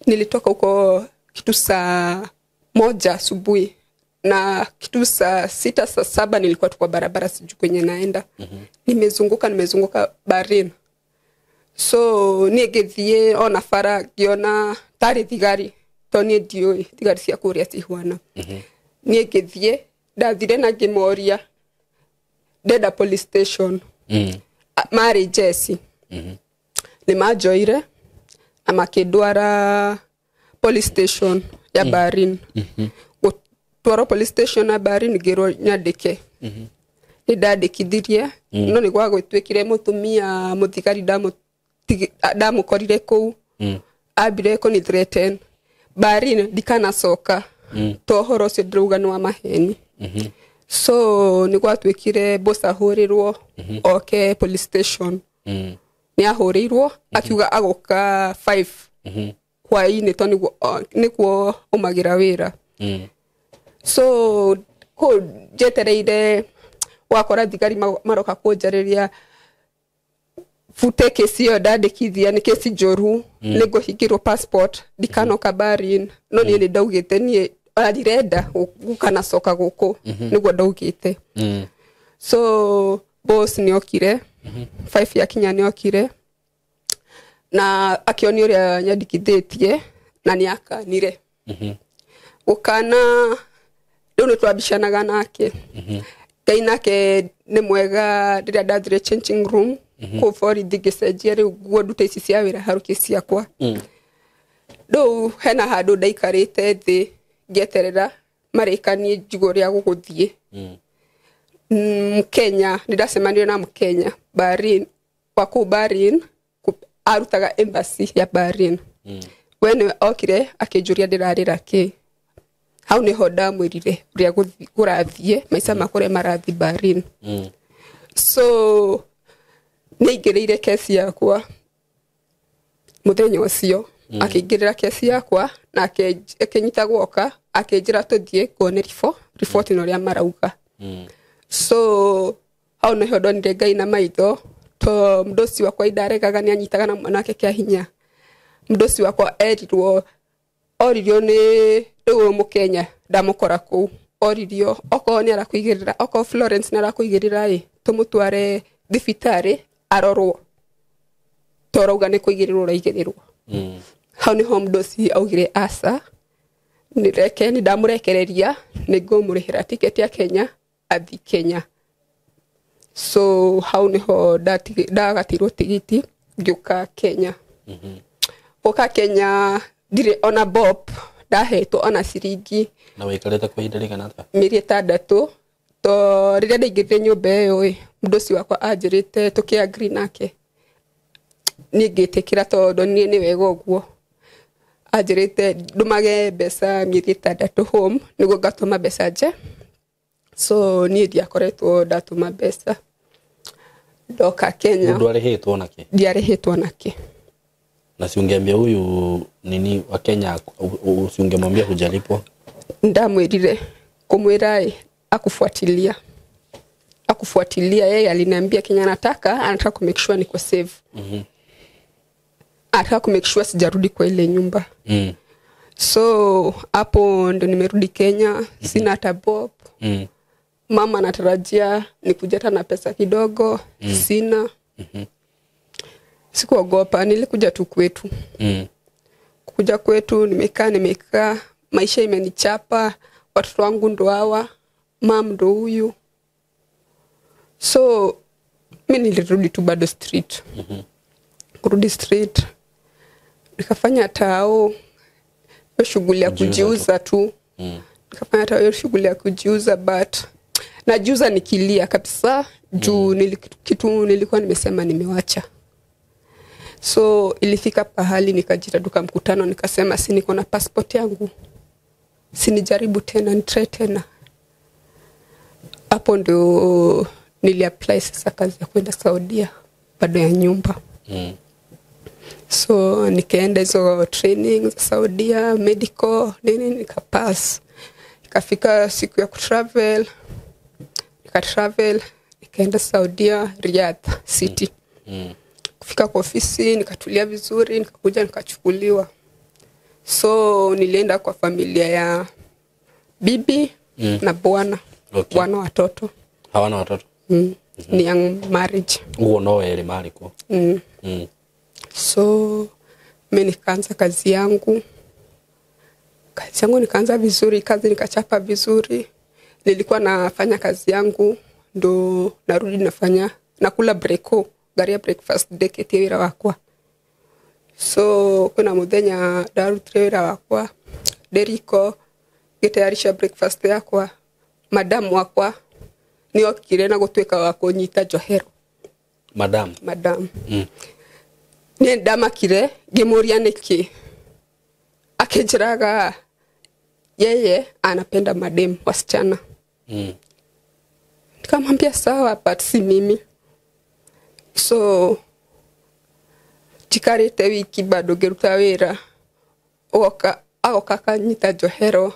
Nilitoka huko kitu saa 1 asubuhi na kitu saa 6 saa 7 nilikuwa tu kwa barabara, sijui kwenye naenda. Nimezunguka Bahrain. So niĩ ngĩthiĩ ona bara ngĩona tarĩ thigari, to niĩ ndiũĩ thigari cia kũrĩa cihuana. Niĩ ngĩthiĩ, ndathire na ngĩmoria ndenda police station. Marĩ jeci. Nĩ manjoire na makĩndwara police station ya Bahrain. Gũtwarwo police station ya Bahrain ngĩrwo nyandĩke. Nĩ ndandĩkithirie, no nĩ gwagĩtuĩkire mũtumia mũthigari ndamũkorire kũu. Ambire kũni threaten. Bahrain ndikanacoka. To ũhoro ũcio ndĩrauga nĩ wa maheni. So nĩ gwatuĩkire boss ahũrĩrwo oke police station. Nĩ ahũrĩirwo akiuga agũka 5 hwaĩ-inĩ to nĩguo aumagĩra wĩra. So kũu njetereire wakora thigari maroka kũnjarĩria bute kesi ĩyo ndandĩkithia nĩ kesi njũru, nĩ ngũhingĩrwo passport ndikanoka Bahrain. No niĩ nĩ ndaugĩte niĩ ona ndirenda gũkanacoka gũkũ, nĩguo ndaugĩte. So boss nĩ okire 5 ya kinya nĩ okire na akĩonia ũrĩa nyandĩkithĩtie na nĩ akanire. Gũkana rĩu nĩ twambicanaga nake. Ngai nake nĩ mwega rĩrĩa ndathire changing room kũu borithi ngĩcenjia rĩu nguo ndute ici cia wĩra harũkie ciakwa. Rĩu hena handũ ndaikarĩte thĩ ngĩeterera marĩkanie njigue ũrĩa gũgũthiĩ. Mkenya, nĩ ndacemanirie na Mkenya Bahrain, wa kũu Bahrain, arutaga embassy ya Bahrain. We nĩwe okire akĩnjũria ndĩrarĩra kĩ. Hau nĩho ndamwĩrire ũrĩa kũrathiĩ, maica makwa ũrĩa marathiĩ Bahrain. So Nĩaingĩrĩire kesi yakwa mũthenya ũcio. Akĩingĩrĩra kesi yakwa na akĩnyita guoka akĩnjĩra tũthiĩ kuone riboti na ũrĩa marauga. So hau nĩho ndonire Ngai na maitho to mũndũ ũcio wakwa indaregaga nĩanyitaga na mwana wake kĩa hinya. Mũndũ ũcio wakwa erirwo oririo nĩ rĩu Mũkenya ndamũkora kũu oririo okorwo nĩ arakũigĩrĩra okorwo Florence nĩ arakũigĩrĩra ĩ tũmũtware thibitarĩ arorwo to ũrauga nĩ kũigĩrĩrwo ũraigĩrĩrwo. Hau nĩho mũndũ ũcio augire aca nĩreke nĩ ndamũrekereria nĩ ngũmũrĩhĩra tiketi ya Kenya athi Kenya. So hau nĩho ndagatirwo tigiti ngĩũka Kenya. Gũka Kenya ndirĩ ona bob ndahetwo ona ciringi. Na waikarĩte kwa ihinda rĩigana atĩa? Mĩeri 6 to rĩrĩa ndaingĩrire nyũmba ĩyo ĩ mũndũ ũcio wakwa anjĩrĩte tũkĩ agree nake niĩ ngĩtĩkĩra tondũ niĩ nĩ wega ũguo. Anjĩrĩte ndũmage mbeca mĩeri 6 home nĩguo ngatũma mbeca nje. So niĩ ndiakoretwo ndatũma mbeca ndoka Kenya. Mũndũ arĩhĩtwo nakĩ? Ndiarĩhĩtwo nakĩ. Na si ungeambia huyu nini wa Kenya, usingemwambia hujalipwa? Ndamwĩrire kumwĩra ĩ akufuatilia. Akufuatilia yeye aliniambia Kenya anataka ku make sure niko safe. Anataka ku make sure sijarudi kwa ile nyumba. So hapo ndo nimerudi Kenya, sina hata bob. Mama anatarajia nikuja hata na pesa kidogo, sina. Sikuogopa, nilikuja tu kwetu. Kuja kwetu nimekaa, maisha imenichapa, watoto wangu ndo hawa, mam ndo huyu. So mimi nilirudi tu bado street. Kurudi street nikafanya tao hiyo shughuli ya kujiuza tu. Nikafanya tao hiyo shughuli ya kujiuza, but najiuza nikilia kabisa juu kitu nilikuwa nimesema nimewacha. So ilifika pahali nikajita duka mkutano nikasema si niko na passport yangu, sinijaribu tena, nitry tena. Hapo ndio niliapply sasa kazi ya kwenda Saudia bado ya nyumba. So nikaenda hizo training za Saudia, medical nini, nikapass. Ikafika siku ya kutravel, nikatravel nikaenda Saudia Riyadh City. Kufika kwa ofisi nikatulia vizuri, nikakuja nikachukuliwa. So nilienda kwa familia ya bibi na bwana. Okay. Bwana watoto. Hawana watoto? Ni young marriage. Huo no ele mali kwa. So mimi nikaanza kazi yangu. Kazi yangu nikaanza vizuri, kazi nikachapa vizuri. Nilikuwa nafanya kazi yangu ndo narudi nafanya nakula breko, gari ya breakfast deketi wira wakwa. So kuna muthenya ndarutire wira wakwa nderiko ngĩtayarisha breakfast yakwa, madam wakwa nĩokire na gũtuĩka wa kũnyita njohero. Madam? Madam. Niĩ ndamakire ngĩmũria nĩkĩ, akĩnjĩraga yeye anapenda madem wasichana. Nikamwambia sawa, but si mimi. So njikarĩte wiki bado ngĩruta wĩra, agoka akanyita njohero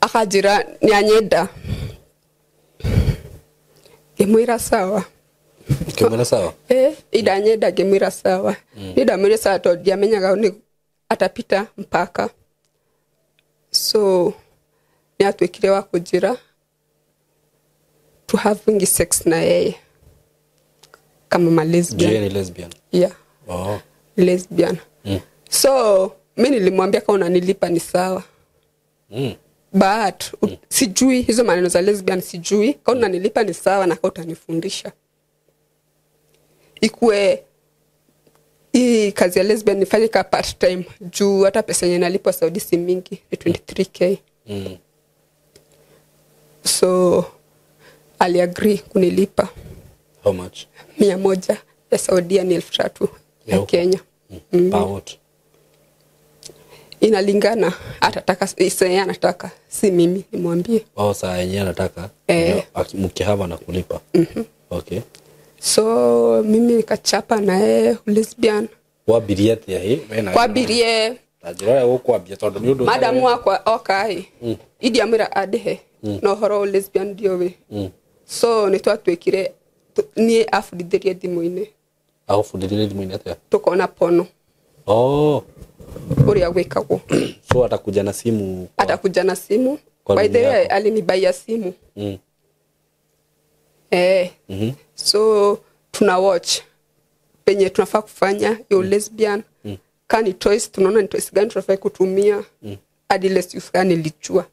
akanjĩra nĩanyenda. Ngĩmwĩra sawa. Ngĩmwĩra sawa? Indanyenda ngĩmwĩra sawa. Niĩ ndamwĩrire sawa tondũ ndiamenyaga nĩ atapita mpaka. So nĩatuĩkire wa kũnjĩra to having sex na yeye kama ma lesbian. Je, ni lesbian? Yeah. Oh. Lesbian. So mimi nilimwambia kama unanilipa ni sawa. But sijui hizo maneno za lesbian sijui. Kama unanilipa ni sawa na kama utanifundisha. Ikue hii kazi ya lesbian nifanye ka part time juu hata pesa yenye nalipwa Saudi si mingi, ni 23k. So aliagree kunilipa. How much? 100 ya Saudia ni 3,000 ya Kenya. Per what? Inalingana, atataka yeye anataka, si mimi nimwambie. Oh, saa yenyewe anataka. Mkihava na kulipa. Okay. So mimi nikachapa na yeye lesbian. Wambirie atia hĩ we na Kwambirie na njĩra ĩrĩa gũkwambia tondũ nĩ ũndũ madamu wakwa oka ĩ, indiamwĩra andĩhe na ũhoro wa lesbian ndiũĩ. So nĩ twatuĩkire niĩ abundithirie thimũ-inĩ. Agũbundithirie thimũ-inĩ atĩa? Tukona pono. Oh. Ũrĩa gwĩkagwo. So atakuja na simu kwa... Atakuja na simu. Kwa By the rununu way, yako. alinibaia simu. So tuna watch penye tunafaa kufanya yo lesbian. Kani toys tunaona ni toys gani tunafaa kutumia. Hadi ile siku gani nilichua.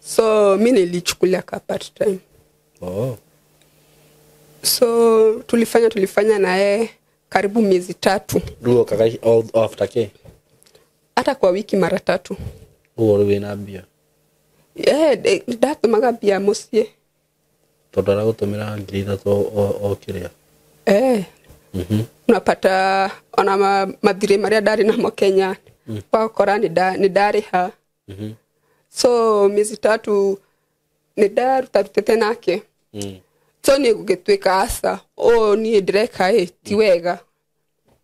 So mi nilichukulia ka part time. Oh. So tulifanya na yeye karibu miezi 3. Rĩu okaga after kĩ? Hata kwa wiki mara 3. Ũguo rĩu wĩna mbia? Ndatũmaga mbia mũciĩ. Tondũ aragũtũmĩra 3,000 o kĩrĩa? Unapata ona mathirĩ marĩa ndarĩ namo Kenya. Wakora nĩ ndarĩha. So miezi 3 nĩ ndarutarutĩte nake. So nĩ gũgĩtuĩka aca, ũũ niĩ ndĩreka ĩ ti wega.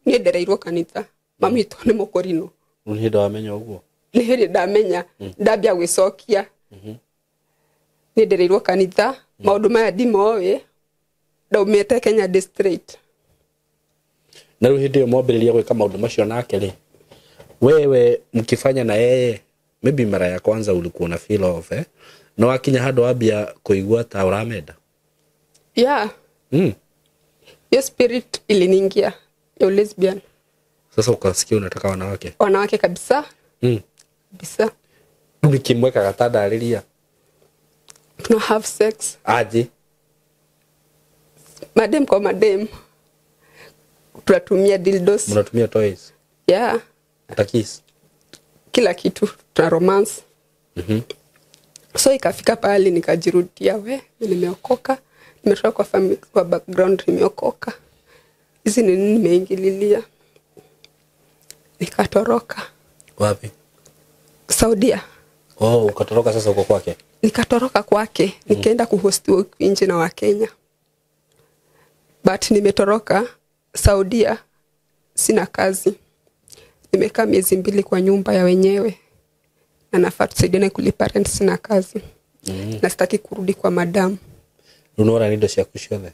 Niĩ ndereirwo kanitha. Mami witũ nĩ mũkũrinũ. Rĩu nĩ hĩndĩ wamenya ũguo? Nĩ hĩndĩ ndamenya, ndambia gwĩcokia. Niĩ ndereirwo kanitha, maũndũ maya ndimoĩ, ndaumĩte Kenya ndĩ straight. Na rĩu hĩndĩ ĩyo mwambĩrĩria gwĩka maũndũ macio nake rĩ, wewe mkifanya na yeye, maybe mara ya kwanza ulikuwa na feel of, eh? No wakinya handũ wambia kũigua ta ũramenda? Yeah. Hiyo spirit iliniingia ya lesbian. Sasa ukasikia unataka wanawake? Wanawake kabisa. Kabisa. Nikimweka gatandarĩria. Tuna have sex. Aje? Madem kwa madem. Tunatumia dildos. Mnatumia toys? Yeah. Hata kiss? Kila kitu, tuna romance. So ikafika pahali nikajirudia, we, nimeokoka. Nimetoka kwa family, kwa background nimeokoka. Hizi ni nini nimeingililia? Nikatoroka. Wapi? Saudia. Oh, ukatoroka sasa uko kwake? Nikatoroka kwake, nikaenda kuhost huko nje na Wakenya. But nimetoroka Saudia, sina kazi. Nimekaa miezi 2 kwa nyumba ya wenyewe. Na nafaa tusaidiane kulipa rent, sina kazi. Na sitaki kurudi kwa madam. Unaona ni indo ciaku ciothe?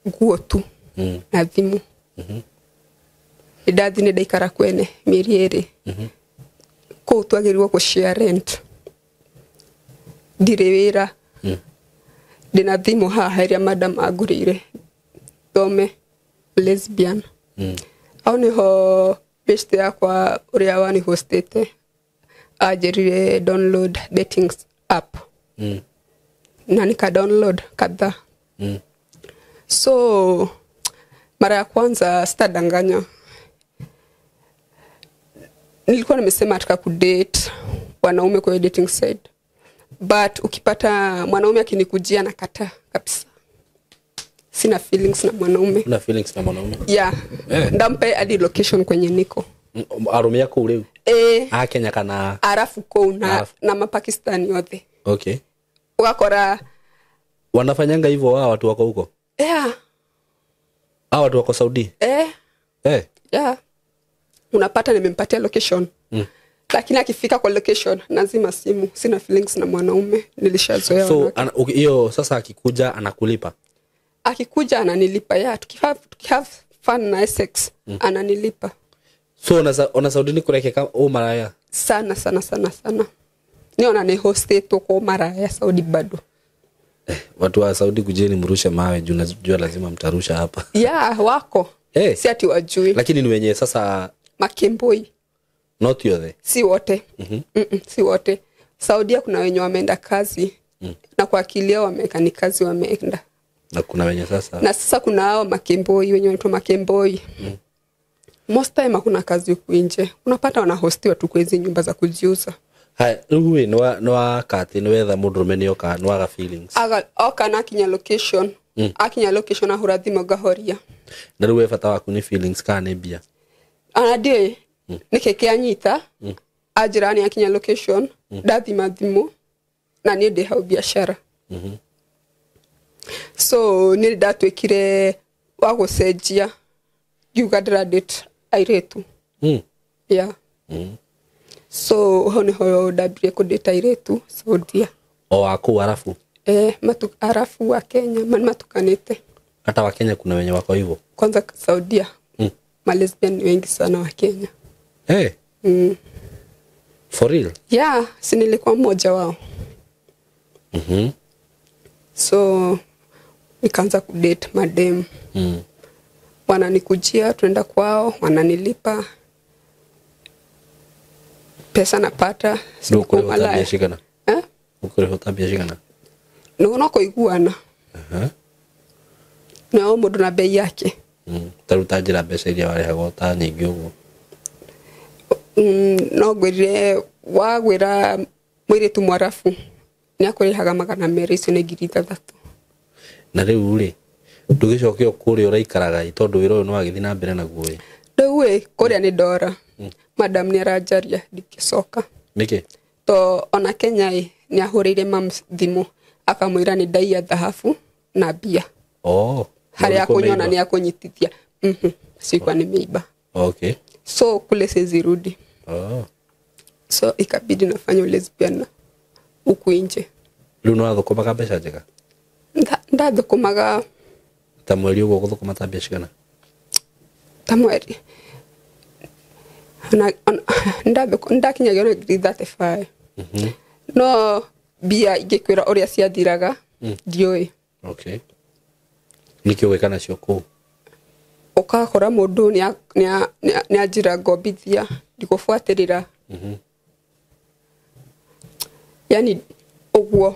Nguo tu. Na thimu. Ndathi nĩ ndaikara kwene mĩeri 2. Kũu twagĩrĩirwo kũ-share rent. Ndirĩ wĩra. Ndĩna thimũ haha ĩrĩa madam angũrĩire. Thome lesbian. Hau nĩho best yakwa ũrĩa wanihostĩte anjĩrire download dating app. Na nika download kadhaa. So mara ya kwanza sitadanganya, nilikuwa nimesema nataka kudate wanaume kwa dating site, but ukipata mwanaume akinikujia nakataa kabisa. Sina feelings na mwanaume. Una feelings na mwanaume? Yeah. Ndampe hadi location kwenye niko. Arũme aku rĩu? A Kenya kana Arafu kũu na Mapakistani yote. Okay. Ugakora wanafanyanga hivyo wao watu wako huko? Yeah. Hao watu wako Saudi? Yeah. Unapata nimempatia location. Lakini akifika kwa location nazima simu, sina feelings na mwanaume, nilishazoea. So hiyo sasa akikuja anakulipa? Akikuja ananilipa, yeah, tukihave fun na sex ananilipa. So ona Saudi ni kurekeka o maraya? Sana sana sana sana. Niona ni host tu kwa maraya Saudi bado. Watu wa Saudi kujeni mrushe mawe juu najua lazima mtarusha hapa. Yeah, wako. Si ati wajui. Lakini ni wenye sasa Makemboi. Not yote. Si wote. Si wote. Saudia kuna wenye wameenda kazi. Na kwa akili yao wameweka ni kazi wameenda. Na kuna wenye sasa. Na sasa kuna hao makemboi wenye wanaitwa makemboi. Most time hakuna kazi huku nje. Unapata wanahostiwa tu kwa hizi nyumba za kujiuza. Hai, rĩu ĩ nĩ wakati nĩ wetha mũndũrũme nĩ oka nĩ waga feelings. Aga oka na akinya location. Akinya location ahũra thimũ ngahoria. Na rĩu we bata waku nĩ feelings kana nĩ mbia? Ana ndiũĩ. Nĩkĩ kĩanyita anjĩra nĩ akinya location ndathima thimũ na niĩ ndĩ hau biacara. So niĩ ndatuĩkire wa gũcenjia ngiuga ndĩra date airĩtu. Yeah. So hau nĩho ndambirie kũdate airĩtu Saudia. O wa kũu Arabu? Arabu wa Kenya matukanĩte. Hata wa Kenya kuna wenye wako hivyo? Kwanza Saudia. Malesbian ni wengi sana wa Kenya. Hey. For real? Yeah, si nilikuwa mmoja wao. So nikaanza kudate madem. Wananikujia, tunaenda kwao, wananilipa. Pesa napata. Ndio kule tabia shikana. Eh? Ukore tabia shikana. No kuiguana. Na o mundu na bei yake. Taruta njira mbeca iria warehagwo ta nyingĩ ũguo. No ngwĩrire wagwĩra mũirĩtu mwarabu nĩakũrĩhaga 200, icio nĩ 6,000. Na rĩu rĩ ndũgĩcoke o kũrĩa ũraikaraga ĩ tondũ wĩra ũyũ nĩwagĩthiĩ na mbere naguo ĩ. Rĩu ĩ kũrĩa nĩ ndora. Madam nĩaranjaria ndingĩcoka. Nĩkĩ? To ona Kenya ĩ nĩahũrĩire mam thimũ akamwĩra nĩ ndaiya thahabu na mbia. Oh. Harĩa akũnyona nĩ akũnyitithia. Sikuwa nimeiba. Okay. So kule sizirudi. Oh. So ikabidi nafanya lesbian huku nje. Rĩu no wathũkũmaga mbeca njega? Ndathũkũmaga ta mweri ũguo gũthũkũma ta mbia cigana? Ta mweri. Na ndakinyagia na ngiri 35. No mbia ingĩkwĩra ũrĩa ciathiraga ndiũĩ. Okay. Nĩkĩ ũgwĩka nacio kũu? Ũgakora mũndũ nĩanjĩra ngombithia ndigũbuatĩrĩra. Yani ũguo.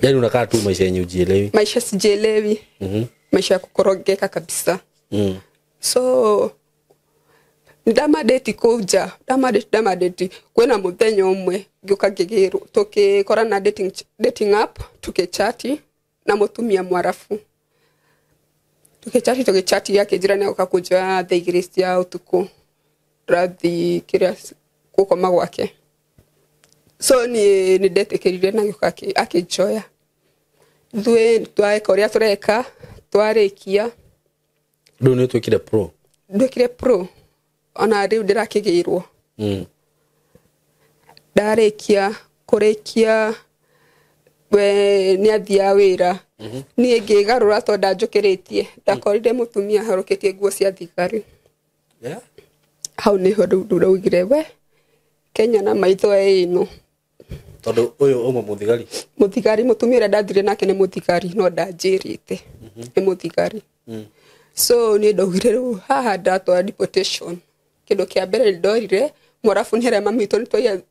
Yani unakaa tu maisha yenye hujielewi. Maisha sijielewi. Maisha ya kukorogeka kabisa. So ndamadate kũnja, ndamadate kwĩna mũthenya ũmwe ngĩũka ngĩgĩrwo tũkĩkorana dating app tũkĩchati na mũtumia mwarabu. Tũkĩchati akĩnjĩra nĩagũka kũnjoya thaa 2 cia ũtukũ ndĩrathiĩ kĩrĩa gũkoma gwake. So niĩ nĩndetĩkĩrire na agĩũka akĩnjoya. Ithuĩ tweka ũrĩa tũreka twarĩkia. Rĩu nĩ ũtuĩkire pro? Nduĩkire pro ona rĩu ndĩrakĩgĩrwo. Ndarĩkia kũrĩkia we nĩathiaga wĩra. Niĩ ngĩgarũra tondũ ndanjũkĩrĩtie ndakorire mũtumia ahorokĩtie nguo cia thigari. Yeah. Hau nĩho rĩu ndĩraugire we Kenya na maitho ĩno. Tondũ ũyũ ũmwe mũthigari? Mũthigari, mũtumia ũrĩa ndathire nake nĩ mũthigari no ndanjĩrĩte nĩ mũthigari. So niĩ ndaugire rĩu haha ndatwara deportation. Kĩndũ kĩa mbere nĩndorire mwarabu nĩ harĩa mami witũ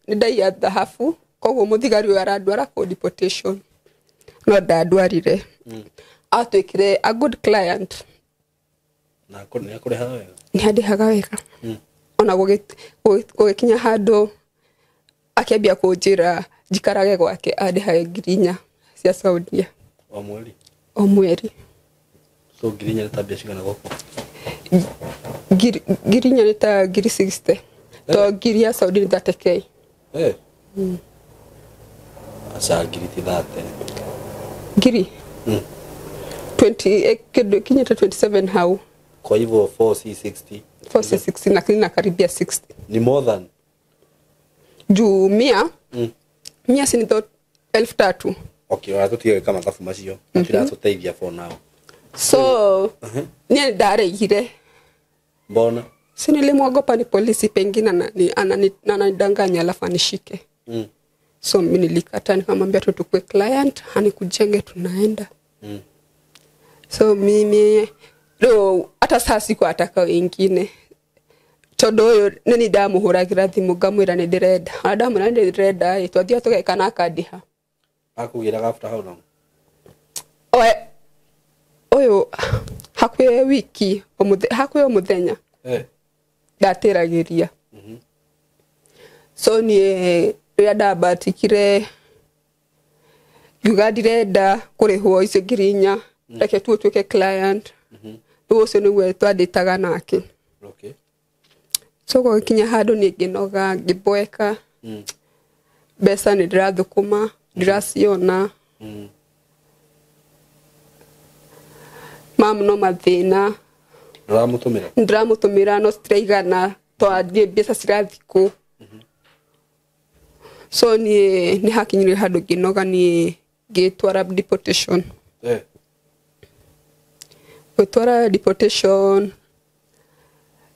nĩndaiya thahabu koguo mũthigari ũyũ arandwara kũ deportation. No ndandwarire. Atuĩkire a good client. Na nĩakũrĩhaga wega? Nĩandĩhaga wega. Ona gũgĩkinya handũ akĩambia kũnjĩra njikarage gwake andĩhage 4,000 cia Saudia. O mweri? O mweri. So 4,000 nĩ ta mbia cigana gũkũ? 4,000 nĩ ta 60,000. To ngiri ya Saudi nĩ 30K. Aca ngiri ti 30. Ngiri? 20 kĩndũ kinyĩte 27 hau. Kwa hivyo 4C60. 4C60 na kini karibia 60. Ni more than. Juu mia. Mia si ni 3,000. Okay, wala tutige kama mathabu macio. Matiratũteithia for now. So niĩ ndaregire. Mbona? Si nilimwogopa ni polisi pengine ananidanganya alafu anishike. So mimi nilikata nikamwambia tu tukue client anikujenge tunaenda. So mimi rĩu hata saa siku ataka wengine. Tondũ ũyũ nĩ ndamũhũragĩra thimũ ngamwĩra nĩ ndĩrenda. Ona ndamwĩra nĩ ndĩrenda ĩ twathiaga tũgeka na akandĩha. Akũgĩraga after how long? Ũyũ hakuhĩ wiki, hakuhĩ o mũthenya. Ndatĩragĩria. So niĩ rĩrĩa ndambatikire ngiuga ndirenda kũrĩhwo icio 4,000 reke tu ũtuĩke client. Rĩu ũcio nĩguo twandĩtaga nake. Okay. So gũgĩkinya handũ niĩ ngĩnoga ngĩboeka. Mbeca nĩ ndĩrathũkũma ndĩraciona. Mamu no mathĩna. Ndũramũtũmĩra? Ndĩramũtũmĩra no citiraigana tondũ mbeca cirathiĩ kũ. So niĩ nĩ hakinyire handũ ngĩnoga niĩ ngĩtwara deportation. Gwĩtwara deportation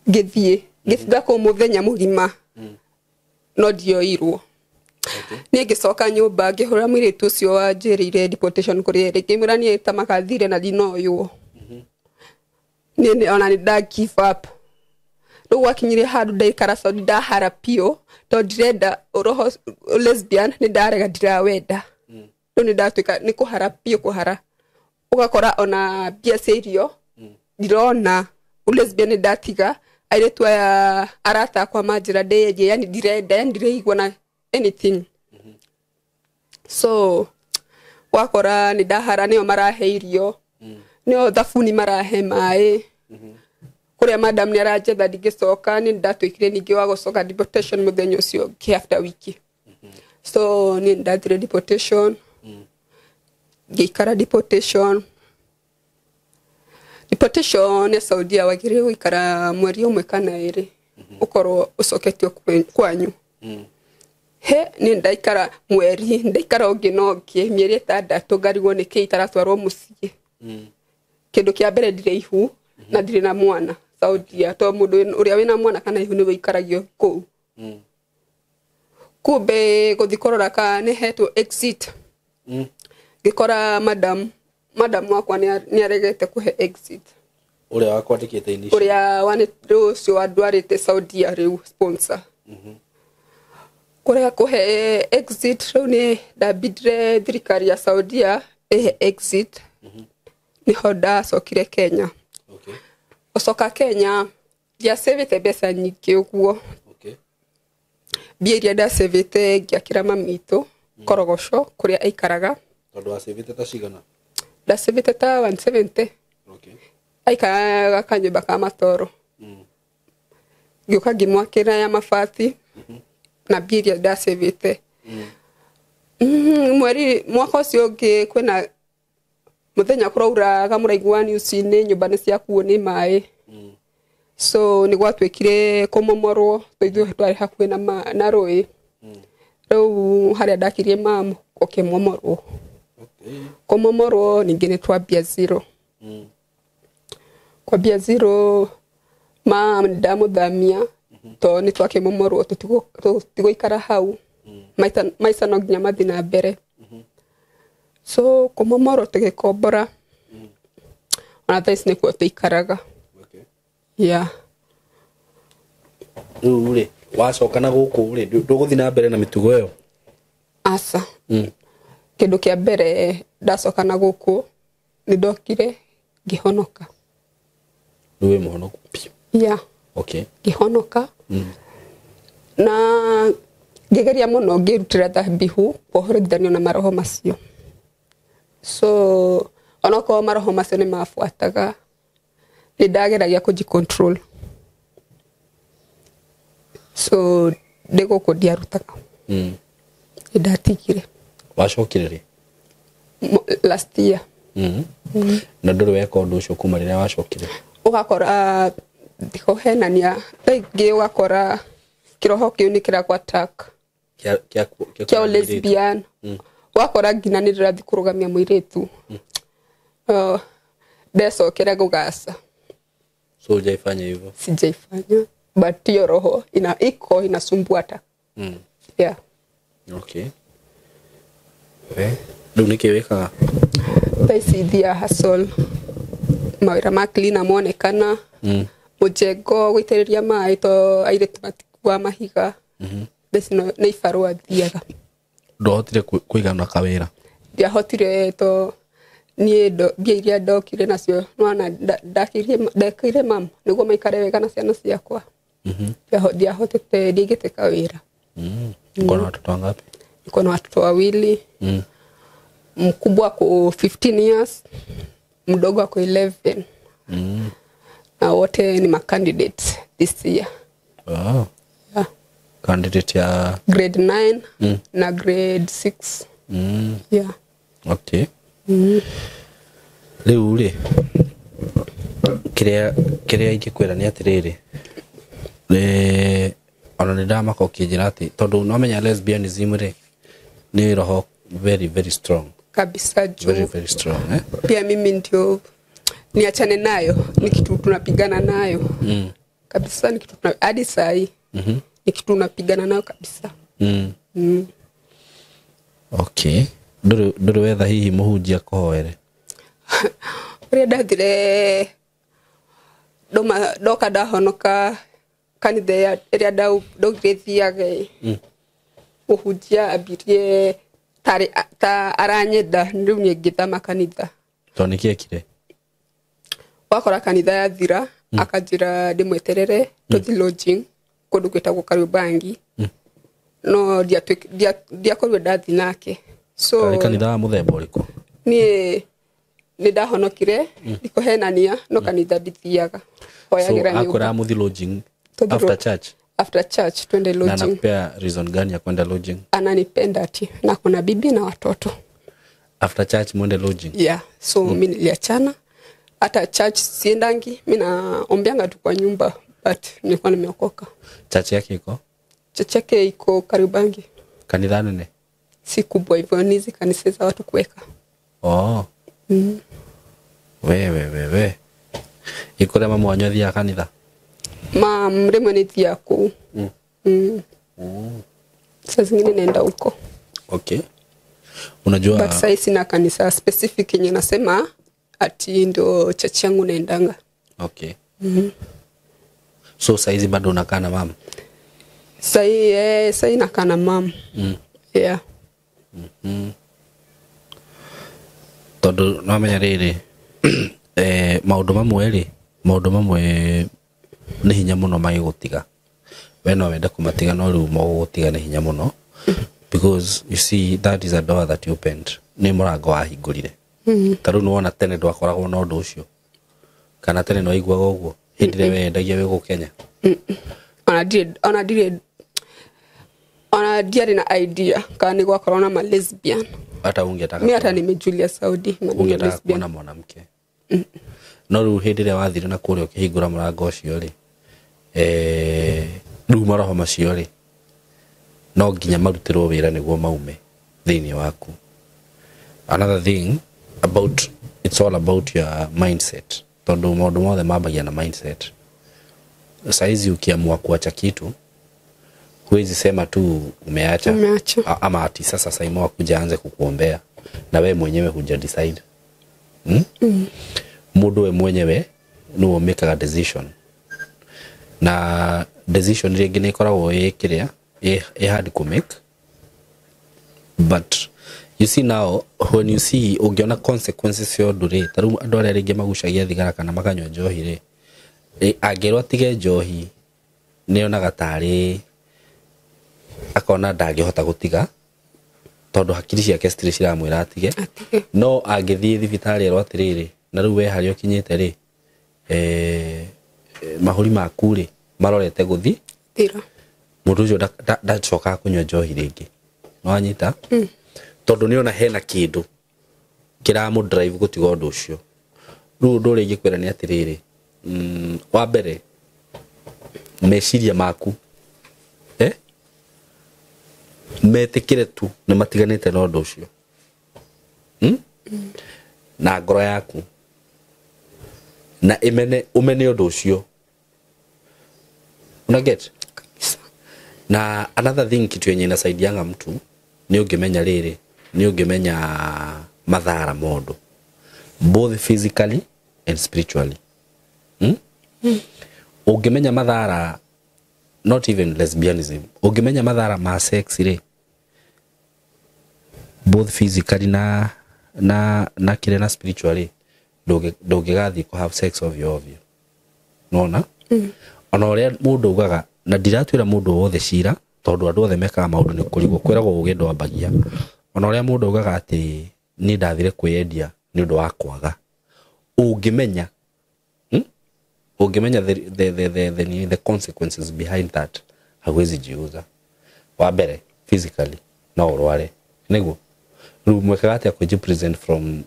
ngĩthiĩ ngĩtinda kũu mũthenya mũgima no ndioirwo. Niĩ ngĩcoka nyũmba ngĩhũra mũirĩtu ũcio wanjĩrĩire deportation kũrĩa ĩrĩ ngĩmwĩra niĩ ta makathire na ndinoywo. Niĩ ona nĩ nda give up. Rĩu gwakinyire handũ ndaikara Saudi ndahara biũ tondũ ndirenda roho lesbian nĩ ndarega ndirawenda. Rĩu nĩ ndatuĩka nĩ kũhara biũ kũhara. Ũgakora ona mbia cia irio ndirona lesbian nĩ ndatiga airĩtu aya arata akwa manjĩra ndĩyenje yani ndirenda yani ndĩraigua na anything. So wakora nĩ ndahara nĩo marahe irio nĩo thabuni marahe maĩ kũrĩa madam nĩ aranjetha ndingĩcoka nĩ ndatuĩkire ningĩ wa gũcoka deportation mũthenya ũcio ũngĩ after wiki. So nĩ ndathire deportation ngĩikara deportation. Deportation ya Saudia wagĩrĩirwo gũikara mweri ũmwe kana ĩrĩ ũkorwo ũcoketio kwanyu. He nĩ ndaikara mweri ndaikara ũngĩ na ũngĩ mĩeri ĩtandatũ ngarigwo nĩkĩ itaratwarwo mũciĩ. Kĩndũ kĩa mbere ndirĩ ihu na ndirĩ na mwana Saudia to mũndũ ũrĩa wĩna mwana kana ihu nĩwe ũikaragio kũu. Kumbe gũthiĩ kũrora kana nĩ hetwo exit. Ngĩkora madam wakwa nĩ aregete kũhe exit. Ũrĩa wakwandĩkĩte initial. Ũrĩa rĩu ũcio wandwarĩte Saudia rĩu sponsor. Kũrĩa kũhe exit rĩu nĩ ndambindire thirikari ya Saudia ĩhe exit. Nĩho ndacokire Kenya. Gũcoka Kenya ndiacĩvĩte mbeca nyingĩ ũguo. Mbia iria ndacĩvĩte ngĩakĩra mami witũ Korogoco kũrĩa aikaraga. Tondũ wacĩvĩte ta cigana? Ndacĩvĩte ta 170. Aikaraga kanyũmba ka matoro. Ngĩũka ngĩmwakĩra ya mabati na mbia iria ndacĩvĩte. Mweri mwaka ũcio ũngĩ kwĩna mũthenya kũrauraga mũraigua news-inĩ nyũmba nĩ ciakuo nĩ maĩ. So nĩ gwatuĩkire kũmomorwo tondũ ithuĩ twarĩ hakuhĩ na rũĩ. Rĩu harĩa ndakirie mamu gũkĩmomorwo. Kũmomorwo ningĩ nĩ twambia zero. Kwambia zero mam ndamũthamia tondũ nĩ twakĩmomorwo tũtigũikara hau. Maica no nginya mathiĩ na mbere. So kũmomorwo tũgĩkombora ona thaa ici nĩkuo tũikaraga. Yeah. Rĩu rĩ wacoka na gũkũ rĩ ndũgũthiĩ na mbere na mĩtugo ĩyo? Aca. Kĩndũ kĩa mbere ndacoka na gũkũ nĩ ndokire ngĩhonoka. Rĩu wĩ mũhonoku biũ? Yeah. Ngĩhonoka. Na ngĩgeria mũno ngĩrutĩra thabihu kũhorithania na maroho macio. So onokorwo maroho macio nĩ mabuataga nĩ ndageragia kũji control. So ndĩ gũkũ ndiarutaga. Nĩ ndatigire. Wacokire rĩ? Last year. Na ndũrĩ weka ũndũ ũcio kuma rĩrĩa wacokire? Ũgakora ndikũhenania thaa ingĩ ũgakora kĩroho kĩu nĩ kĩrakũ attack. Kĩa lesbian. Ũgakora nginya nĩ ndĩrathiĩ kũrũgamia mũirĩtu. Ndecokera gũgaca. So hujaifanya hivyo? Sijaifanya. But hiyo roho iko inasumbua hata. Yeah. Rĩu nĩkĩ wĩkaga? Thaa ici thiaga hustle. Mawĩra ma cleaner monekana. Mũjengo gũitĩrĩria maĩ to airĩtu matikuaga mahiga. Thaa ici nĩ ibarũa thiaga. Ndwahotire kũigana kawĩra? Ndiahotire to niĩ mbia iria ndokire nacio nĩwona ndakĩire mamu nĩguo maikare wega na ciana ciakwa. Ndiahotete ndiaigĩte kawĩra. Uko na watoto wangapi? Niko na watoto wawili. Mkubwa ako 15 years, mdogo ako 11. Na wote ni ma candidates this year. Oh. Yeah. Candidate ya Grade 9 na grade 6. Yeah. Okay. Rĩu rĩ, kĩrĩa ingĩkwĩra nĩ atĩrĩrĩ, ona nĩ ndamaka ũkĩnjĩra atĩ tondũ nomenya lesbianism rĩ nĩ roho very very strong. Kabisa juu. Very very strong, eh? Pia mimi ndio niachane nayo, ni kitu tunapigana nayo. Kabisa ni kitu hadi saa hii. Ni kitu tunapigana nayo kabisa. Okay. Ndũrĩ wetha hihi mũhunjia kũhoere? Ũrĩa ndathire ndoka ndahonoka kanitha ĩrĩa ndaugire thiage, mũhunjia ambirie ta aranyenda, rĩu niĩ ngĩthama kanitha. Tondũ nĩkĩ ekire? Wakora kanitha yathira, akanjĩra ndĩmweterere tũthiĩ lodging kũndũ gwĩtagwo Kariobangi. No ndiakorirwo ndathiĩ nake. So Karĩ kanitha wa mũthemba ũrĩkũ? Niĩ nĩ ndahonokire, ndikũhenania, no kanitha ndithiaga. Hoyagĩra So nyũmba. akwĩraga mũthiĩ lodging Tũthiĩ after church? After church twende Na lodging. anakupea reason gani ya kwenda lodging? Ananipenda ati na kuna bibi na watoto. After church mwende lodging? Yeah, so mi niliachana. Hata church siendangi, mi naombeanga tu kwa nyumba, but nilikuwa nimeokoka. Church yake iko? Church yake iko Kariobangi. Kanitha nene? Si kubwa hivyo, ni hizi kanisa za watu kuweka. Oh. We, we, we, we. Iko rĩa mamu wanyu athiaga kanitha? Mam, rĩmwe nĩ thiaga kũu. Saa zingine naenda huko. Okay. Unajua But sasa sina kanisa specific yenye nasema ati ndio church yangu naendanga. Okay. So saizi bado unakaa na mama? Sahii nakaa na mama. Yeah. Tondũ no menya rĩrĩ, maũndũ mamwe rĩ, maũndũ mamwe nĩ hinya mũno magĩgũtiga. We no wende kũmatiga no rĩu magũgũtiga nĩ hinya mũno. Because you see that is a door that you opened. Nĩ mũrango wahingũrire. Ta rĩu nĩwona tene ndwakoragwo na ũndũ ũcio. Kana tene nĩwaiguaga ũguo hĩndĩ ĩrĩa weyendagia wĩ gũkũ Kenya. Ona ndirĩ ona ndiarĩ na idea kana nĩ gwakorwo na ma lesbian. Hata ungetaka Mimi hata nimejulia Saudi maneno ungetaka lesbian. kuona mwanamke. No rĩu hĩndĩ ĩrĩa wathire na kũrĩa ũkĩhingũra mũrango ũcio rĩ, rĩu maroho macio rĩ, no nginya marutĩrwo wĩra nĩguo maume thĩinĩ waku. Another thing about it's all about your mindset. Tondũ maũndũ mothe mambagia na mindset. Saizi ukiamua kuacha kitu, huwezi sema tu umeacha. Umeacha. Ama ati sasa Saimo akuja aanze kukuombea na we mwenyewe huja decide. Mũndũ we mwenyewe nĩwe ũmĩkaga decision. Na decision rĩngĩ nĩ ĩkoragwo ĩ kĩrĩa, ĩ hard to make. But you see now when you see ũngĩona consequences cia ũndũ rĩ, ta rĩu andũ arĩa rĩngĩ magucagia thigara kana makanyua njohi rĩ, angĩrwo atige njohi nĩonaga tarĩ akona ndangĩhota gũtiga tondũ hakiri ciake citirĩ ciramwĩra atige. No angĩthiĩ thibitarĩ erwo atĩrĩrĩ, na rĩu we harĩa ũkinyĩte rĩ, mahũri maku rĩ marorete gũthi Thira. Mũndũ ũcio ndacokaga kũnyua njohi rĩngĩ. Nĩwanyita? Tondũ nĩona hena kĩndũ kĩramũ drive gũtiga ũndũ ũcio. Rĩu ũndũ ũrĩa ingĩkwĩra nĩ atĩrĩrĩ, wa mbere meciria maku, metĩkĩre tu nĩ matiganĩte na ũndũ ũcio. Na ngoro yaku na imene umene ũndũ ũcio. Una get? Kabisa. Na another thing kitu yenye inasaidianga mtu ni ũngĩmenya rĩrĩ, ni ũngĩmenya madhara ma ũndũ both physically and spiritually. Ũngĩmenya madhara, not even lesbianism, ũngĩmenya madhara ma sex rĩ, both physically na kĩrĩa na spiritually, ndũngĩgathiĩ kũ have sex ovyo ovyo. Nona? Ona ũrĩa mũndũ augaga, na ndiratuĩra mũndũ wothe cira, tondũ andũ othe mekaga maũndũ nĩ kũrigwo, kwĩragwo ũgĩ ndwambagia. Ona ũrĩa mũndũ augaga atĩ niĩ ndathire kwĩyendia nĩ ũndũ wa kwaga. Ũngĩmenya, Ũngĩmenya the consequences behind that, hauwezi jiuza. Wa mbere, physically no ũrware, nĩguo rĩu mwekaga atĩa kũji present from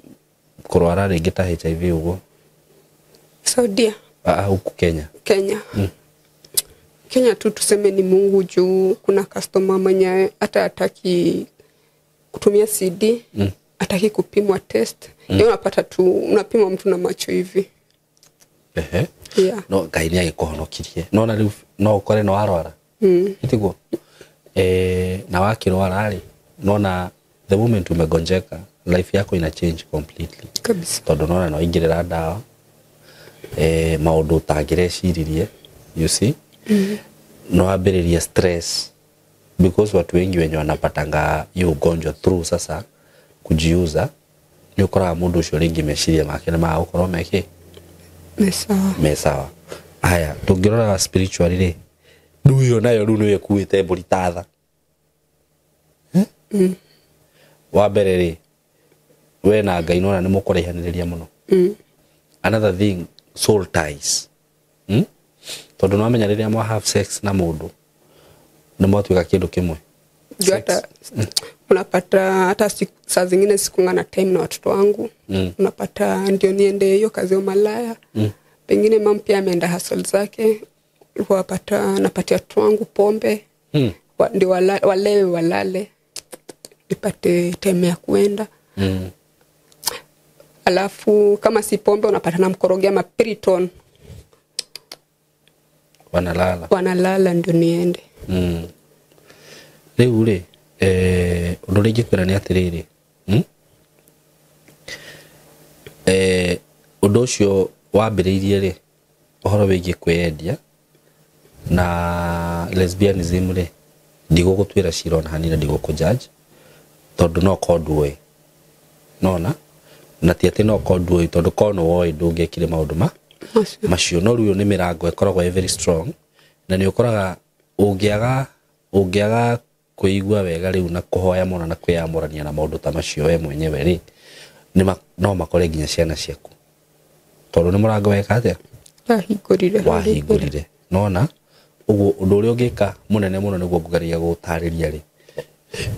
kũrwara rĩngĩ ta HIV ũguo? Saudia. Huku Kenya. Kenya. Kenya tu tuseme ni Mungu juu kuna customer mwenye hata hataki kutumia CD, hataki kupimwa test. Yeye unapata tu unapima mtu na macho hivi. Ehe. Yeah. No Ngai nĩ agĩkũhonokirie. No na rĩu no ũkore no warwara. Itiguo. Na wakĩrwara rĩ, nona the moment umegonjeka, life yako ina change completely. Kabisa. Tondũ nona no ingĩrĩra ndawa, maũndũ ũtangĩreciririe, you see? No ambĩrĩrie stress, because watu wengi wenye wanapatanga hiyo ugonjwa through sasa kujiuza, nĩ ũkoraga mũndũ ũcio rĩngĩ meciria make nĩ magũkorwo mekĩ? Ni sawa. Me sawa. Haya, tũngĩrora spiritually rĩ, rĩu ĩyo nayo rĩu nĩyo ĩkuĩte mbũri ta tha. Wa mbere rĩ, we na Ngai nĩwona nĩ mũkũraihanĩrĩria mũno. Another thing, soul ties. Tondũ nĩwamenya rĩrĩa mwa have sex na mũndũ, nĩ mwatuĩka kĩndũ kĩmwe. Juu hata unapata hata saa zingine sikunga na time na watoto wangu. Unapata ndio niende hiyo kazi ya umalaya. Pengine mama pia ameenda hustle zake, wapata napatia watoto wangu pombe. Ndio walewe walale, nipate time ya kuenda. Alafu kama si pombe unapata na mkorogea mapiriton. Wanalala. Wanalala ndio niende. Rĩu rĩ, ũndũ ũrĩa ingĩkwĩra nĩ atĩrĩrĩ, ũndũ ũcio wambĩrĩirie rĩ, ũhoro wĩgiĩ kwĩyendia na lesbianism rĩ, ndigũgũtuĩra cira ona hanini, ndigũkũ judge, tondũ no korwo nduoĩ. Nona? Na ti atĩ no korwo nduoĩ, tondũ korwo nĩ woĩ ndũngĩekire maũndũ macio. No rĩu nĩ mĩrango ĩkoragwo ĩ very strong, na nĩ ũkoraga ũngĩaga kwĩigua wega rĩu na kũhoya mũno na kwĩyamũrania na maũndũ ta macio we mwenyewe rĩ, no makore nginya ciana ciaku, tondũ nĩ mũrango weka atĩa? Wahingũrire. Wahingũrire. Nona? Ũguo ũndũ ũrĩa ũngĩka mũnene mũno nĩguo ngũgeria gũtarĩria rĩ,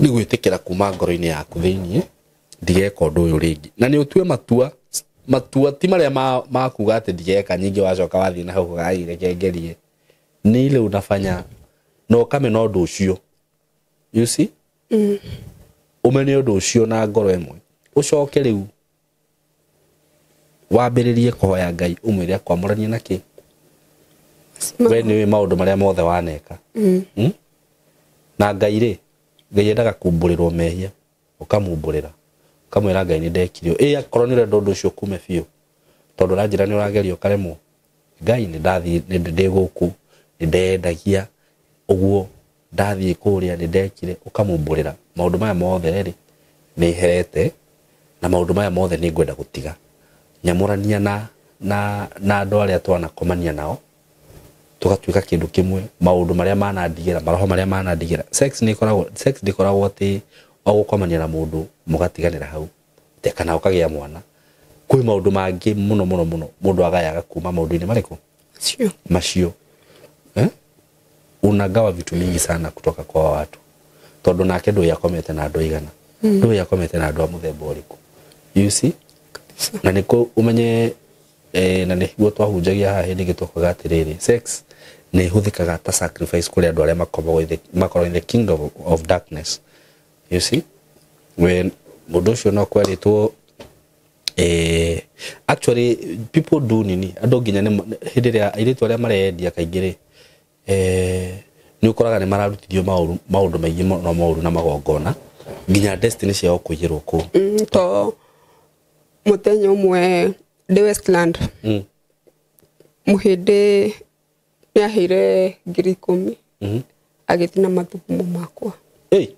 nĩ gwĩtĩkĩra kuma ngoro-inĩ yaku thĩiniĩ, ndigeka ũndũ ũyũ rĩngĩ. Na nĩ ũtue matua, matua ti marĩa makuga atĩ ndigeka, nyingĩ wacoka wathiĩ na hau ũgai reke ngerie. Nĩ ile unafanya na ũkamena ũndũ ũcio. You see? Ũmene ũndũ ũcio na ngoro ĩmwe. Ũcoke rĩu wambĩrĩrie kũhoya Ngai ũmwĩre akwamũranie na kĩ? We nĩũĩ maũndũ marĩa mothe waneka. Na Ngai rĩ, Ngai endaga kumbũrĩrwo mehia, ũkamumbũrĩra, ũkamwĩra Ngai nĩ ndekire ũũ. Ĩ akorwo nĩ ũrenda ũndũ ũcio kume biũ, tondũ ũranjĩra nĩ ũrageria ũkaremwo. Ngai nĩ ndathiĩ, nĩ ndĩ gũkũ, nĩ ndendagia, ũguo ndathiĩ kũrĩa nĩ ndekire, ũkamumbũrĩra. Maũndũ maya mothe rĩ, nĩ herete, na maũndũ maya mothe nĩ ngwenda gũtiga. Nyamũrania na andũ arĩa twanakomania nao, tũgatuĩka kĩndũ kĩmwe, maũndũ marĩa manandigĩra, maroho marĩa manandigĩra. Sex nĩ ĩkoragwo, sex ndĩkoragwo atĩ o gũkomania na mũndũ mũgatiganĩra hau, te kana ũkagĩa mwana. Kwĩ maũndũ mangĩ mũno mũno mũno mũndũ agayaga kuma maũndũ-inĩ marĩkũ? Macio. Macio. Unagawa vitu mingi sana kutoka kwa watu. Tondũ nake ndũĩ akomete na andũ aigana. Ndũĩ akomete na andũ a mũthemba ũrĩkũ. You see? Kabisa. Na nĩkũ ũmenye, na nĩguo twahunjagia haha hĩndĩ ĩngĩ twakuaga atĩrĩrĩ, sex nĩ ĩhũthĩkaga ta sacrifice kũrĩ andũ arĩa makoragwo in the kingdom of darkness. You see? When mũndũ ũcio no kwerĩtwo, actually people do nini, andũ nginya nĩ hĩndĩ ĩrĩa airĩtu arĩa mareyendia kaingĩ rĩ, nĩ ũkoraga nĩ mararutithio maũndũ maingĩ mũno moru na magongona, nginya destiny ciao kũiyĩrwo kũu. To mũthenya ũmwe ndĩ Westland, mũhĩndĩ nĩ aheire 10,000. Agĩthiĩ na mathugumo makwa. Ei!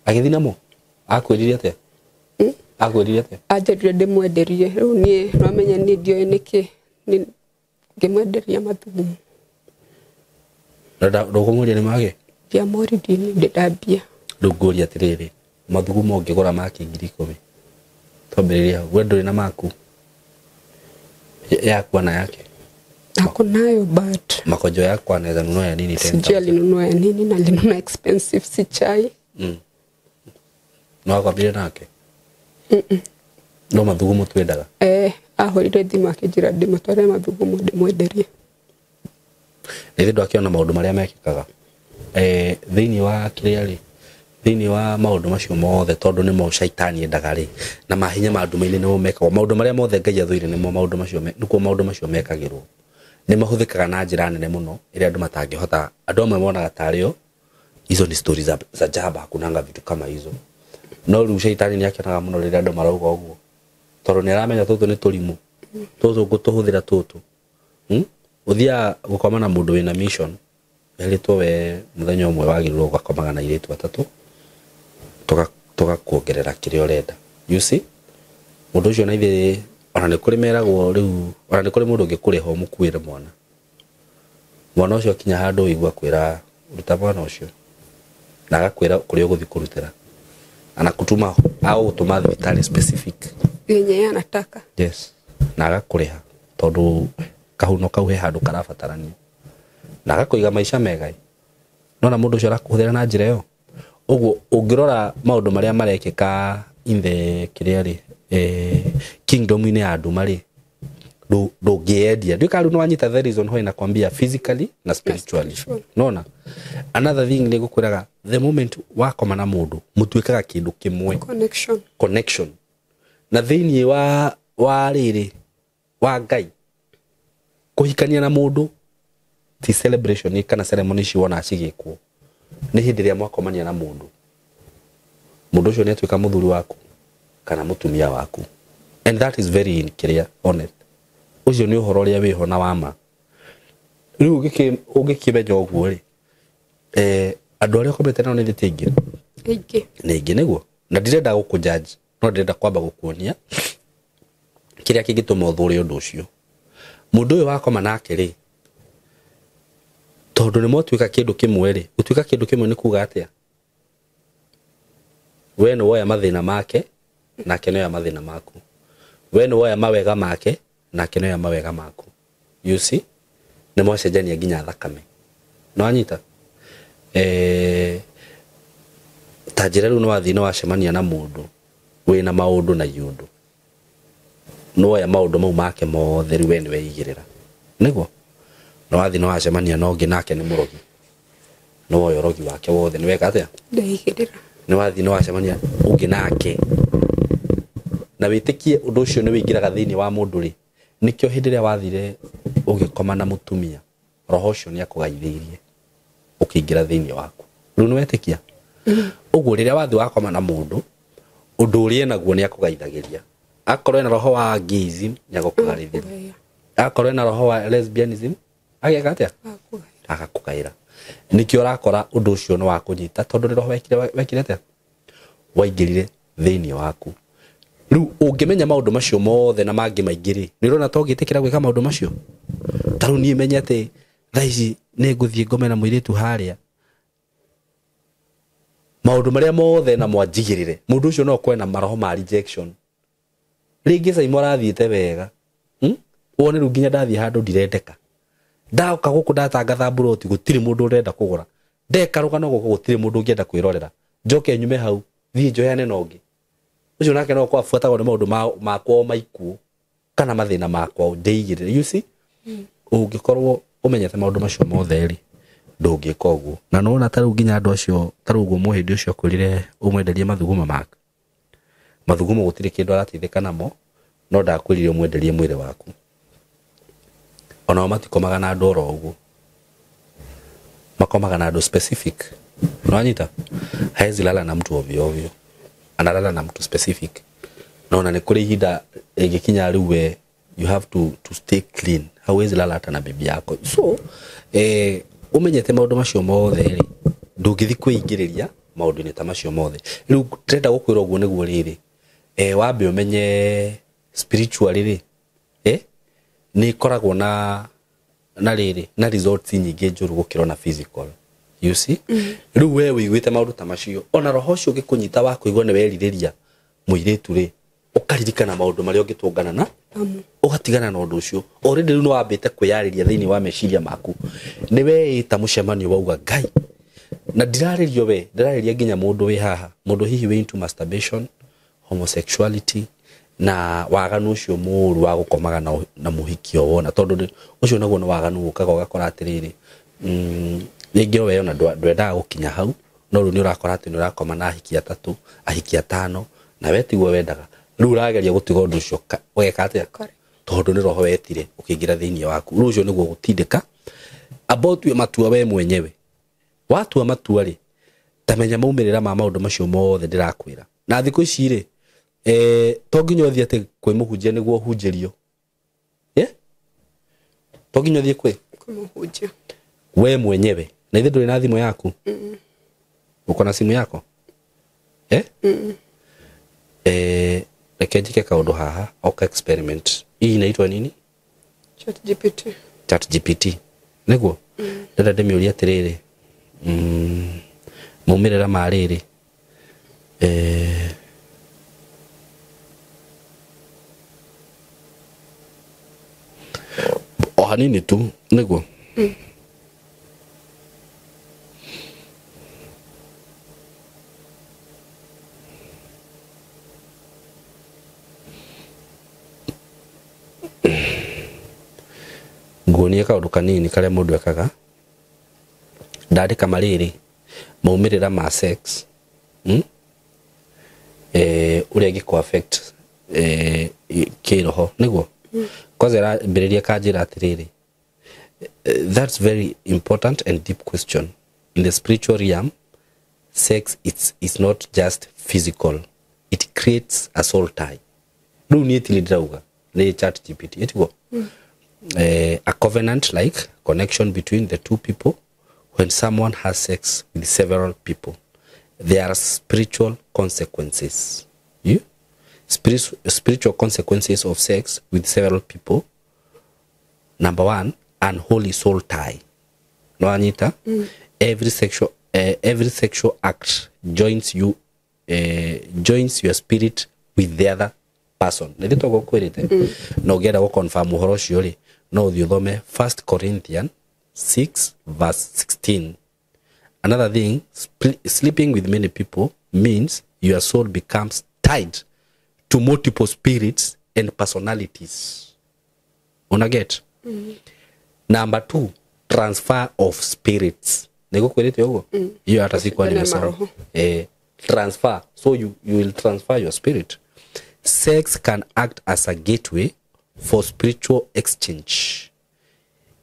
Agĩthiĩ namo? Akwĩrire atĩa? Akwĩrire atĩa? Anjĩrire ndĩmwenderie. Rĩu niĩ nĩwamenya niĩ ndiũĩ nĩkĩ, ngĩmwenderia mathugumo. Na ndũkũmũria nĩ make? Ndiamũririe, niĩ ndĩndambia. Rĩu ngũria atĩrĩrĩ, mathugumo ũngĩgũra make 10,000? Twambĩrĩrie hau. We ndũrĩ na maku? Yaku ana yake? Ako nayo but Makojo yako anaweza nunua ya nini sijui 10,000? Alinunua ya nini na alinunua expensive, si chai. No akwambire nake no mathugumo twendaga. Ahũrire thimũ akĩnjĩra ndĩmũtware mathugumo ndĩmwenderie. Na ithe ndwakiona maũndũ marĩa mekĩkaga thĩinĩ wa kĩrĩa rĩ, thĩinĩ wa maũndũ macio mothe, tondũ nĩmo caitani endaga rĩ, na mahinya ma nduma-inĩ nĩmo mekagwo maũndũ marĩa mothe Ngai athũire, nĩmo maũndũ macio nĩkuo maũndũ macio mekagĩrwo. Nĩ mahũthĩkaga na njĩra nene mũno ĩrĩa andũ matangĩhota. Andũ amwe monaga tarĩo hizo ni stories za jaba, hakunanga vitu kama hizo. No rĩu caitani nĩ akenaga mũno rĩrĩa andũ marauga ũguo, tondũ nĩ aramenya tũtũ nĩ tũrimũ, tũtũ ngũtũhũthĩra tũtũ. Ũthiaga gũkoma na mũndũ wĩna mission, erĩtwo we mũthenya ũmwe wagĩrĩirwo ũgakomaga na airĩtu atatũ, tũgakuongerera kĩrĩa ũrenda. You see, mũndũ ũcio na ithe ona nĩ kũrĩ meragwo rĩu, ona nĩ kũrĩ mũndũ ũngĩkũrĩha ũmũkuĩre mwana. Mwana ũcio akinya handũ ũigua kwĩra ruta mwana ũcio, na agakwĩra kũrĩa ũgũthiĩ kũrutĩra, anakutuma au gũtũma thibitarĩ specific yenye yeye anataka. Yes, na agakũrĩha tondũ kahuno kau he handũ karabatarania, na agakũiga maica mega. Nona mũndũ ũcio arakũhũthĩra na njĩra ĩyo. Ũguo ũngĩrora maũndũ marĩa marekĩka in the kĩrĩa rĩ, kingdom-inĩ ya nduma rĩ, ndũngĩendia. Ndiũĩ kana rĩu nĩwanyita the reason why nakwambia physically na spiritually. Spiritual. Nona another thing nĩ ngũkwĩraga, the moment wakoma na mũndũ mũtuĩkaga kĩndũ kĩmwe. Connection. Connection. Na thĩinĩ wa rĩrĩ wa Ngai, kũhikania na mũndũ ti celebration kana ceremony ici wona cigĩkwo, nĩ hĩndĩ ĩrĩa mwakomania na mũndũ, mũndũ ũcio nĩ atuĩka mũthuri waku kana mũtumia waku, and that is very in clear honest. Ũcio nĩ ũhoro ũrĩa wĩho na wa ma. Rĩu ũngĩkĩmenya ũguo rĩ, andũ arĩa ũkomete nao nĩ thĩ aingĩ. Aingĩ. Nĩ aingĩ nĩguo, na ndirenda gũkũ judge, no ndĩrenda kwamba gũkuonia kĩrĩa kĩngĩtũma ũthũre ũndũ ũcio. Mũndũ ũyũ wakoma nake rĩ, tondũ nĩ mwatuĩka kĩndũ kĩmwe rĩ, gũtuĩka kĩndũ kĩmwe nĩ kuga atĩa? We nĩ woya mathĩna make, nake nĩ oya mathĩna maku. We nĩ woya mawega make, nake nĩ oya mawega maku. You see, nĩ mwacenjania nginya thakame. Nĩ wanyita? Ta njĩra rĩu nĩ wathiĩ nĩ wacemania na mũndũ wĩna maũndũ na iũndũ, nĩ woya maũndũ mau make mothe, rĩu we nĩ weigĩrĩra. Nĩguo nĩ wathiĩ nĩ wacemania na ũngĩ nake nĩ mũrogi, nĩ woya ũrogi wake wothe, nĩ weka atĩa? Ndeigĩrĩra. Nĩ wathiĩ nĩ wacemania ũngĩ nake, na wĩtĩkie ũndũ ũcio nĩ wĩingĩraga thĩinĩ wa mũndũ rĩ, nĩkĩo hĩndĩ ĩrĩa wathire ũgĩkoma na mũtumia, roho ũcio nĩ akũgaithĩirie ũkĩingĩra thĩinĩ waku. Rĩu nĩ wetĩkia? Ũguo rĩrĩa wathiĩ wakoma na mũndũ, ũndũ ũrĩa enaguo nĩ akũgaithagĩria. Akorwo ena roho wa gayism, nĩ agũkũgaithĩria. Akorwo ena roho wa lesbianism, ageka atĩa? Agakũgaĩra. Nĩkĩo ũrakora ũndũ ũcio nĩ wa kũnyita, tondũ nĩ roho wekire atĩa? Waingĩrire thĩinĩ waku. Rĩu ũngĩmenya maũndũ macio mothe na mangĩ maingĩ rĩ, nĩ ũrona ta ũngĩtĩkĩra gwĩka maũndũ macio? Ta rĩu niĩ menye atĩ thaa ici nĩ ngũthiĩ ngome na mũirĩtu harĩa, maũndũ marĩa mothe na mwanjigĩrĩre, mũndũ ũcio no akorwo na maroho ma rejection. Rĩngĩ Saimo arathiĩte wega, Wone rĩu nginya ndathiĩ handũ ndirendeka, ndoka gũkũ ndatangatha mburoti gũtirĩ mũndũ ũrenda kũgũra, ndeka rũgano gũkũ gũtirĩ mũndũ ũngĩenda kwĩrorera, njoke nyume hau thiĩ njoyane na ũngĩ ũcio nake no akorwo abuatagwo nĩ maũndũ makwa maikuũ kana mathĩna makwa ndĩigĩrĩre. You see, ũngĩkorwo ũmenyete maũndũ macio mothe rĩ, ndũngĩka ũguo. Na nĩwona ta rĩu nginya andũ acio, ta rĩu ũguo mũhĩndĩ ũcio akwĩrire ũmwenderie mathugumo make, mathugumo gũtirĩ kĩndũ arateithĩka namo, no ndakwĩrire ũmwenderie mwĩrĩ waku. Onao matikomaga na andũ oro ũguo, makomaga na andũ specific. Unawanyita? Haezi lala na mtu ovyo ovyo, analala na mtu specific. Naona nĩ kũrĩ ihinda rĩngĩkinya rĩu we you have to stay clean, hauwezi lala hata na bibi yako. So umenyete maũndũ macio mothe rĩ, ndũngĩthiĩ kwĩingĩrĩria maũndũ-inĩ ta macio mothe. Rĩu ndĩrenda gũkwĩra ũguo nĩguo rĩrĩ, wambe ũmenye spiritually rĩ, nĩ ĩkoragwo na rĩrĩ na results nyingĩ njũru gũkĩra ona physical. You see? Rĩu we wĩiguĩte maũndũ ta macio, ona roho ũcio ũngĩkũnyita wa kũigua nĩ werirĩria mũirĩtu rĩ, ũkaririkana maũndũ marĩa ũngĩtũngana na Ũgatigana na ũndũ ũcio. Already rĩu nĩ wambĩte kwĩyarĩria thĩinĩ wa meciria maku. Nĩ weĩta mũcemanio wauga Ngai. Na ndirarĩrio we, ndĩrarĩria nginya mũndũ wĩ haha, mũndũ hihi wĩ into masturbation, homosexuality na waganu ũcio mũũru wa gũkomaga na mũhiki o wona, tondũ ũcio naguo nĩ waganu ũkaga ũgakora atĩrĩrĩ, rĩngĩ we ona ndwendaga gũkinya hau, no rĩu nĩ ũrakora atĩ nĩ ũrakoma na ahiki atatũ, ahiki atano, na we tiguo wendaga. Rĩu ũrageria gũtiga ũndũ ũcio ũgeka atĩa? Tondũ nĩ roho wetire ũkĩingĩra thĩinĩ waku. Rĩu ũcio nĩguo gũtindĩka. Amba ũtue matua we mwenyewe. Watua matua rĩ, tamenya maumĩrĩra ma maũndũ macio mothe ndĩrakwĩra. Na thikũ ici rĩ, to nginya ũthiĩ atĩ kwĩ mũhunjia nĩguo ũhunjĩrio. To nginya ũthiĩ kwĩ mũhunjia. We mwenyewe. Na ithe ndũrĩ na thimũ yaku? Uko na simu yako? Reke njike kaũndũ haha, oka experiment. Hii inaitwa nini? ChatGPT. ChatGPT. Nĩguo? Ndĩrenda ndĩmĩũrie atĩrĩrĩ, maumĩrĩra ma rĩrĩ, o hanini tu, nĩguo? Nguonie kaũndũ kanini karĩa mũndũ ekaga. Ndandĩka marĩrĩ, maumĩrĩra ma sex, ũrĩa ĩngĩkũ affect kĩroho, nĩguo? Kwanza ĩrambĩrĩria kanjĩra atĩrĩrĩ, that's very important and deep question. In the spiritual realm, sex is not just physical. It creates a soul tie. Rĩu niĩ ti ndĩrauga, nĩ ChatGPT, ĩtiguo? A covenant like connection between the two people. When someone has sex with several people, there are spiritual consequences. You? Spiritual consequences of sex with several people. Number one, unholy soul tie. No, Anita? Every sexual act joins you, joins your spirit with the other person. No ũngĩenda gũ confirm ũhoro ũcio rĩ, no ũthiĩ ũthome 1 Corinthians 6 verse 16. Another thing, sleeping with many people means your soul becomes tied to multiple spirits and personalities. Una get? Number 2, transfer of spirits. Nĩgũkwĩrĩte ũguo? Hiyo hata sikuwa nimesoma. Transfer. So you will transfer your spirit. Sex can act as a gateway for spiritual exchange.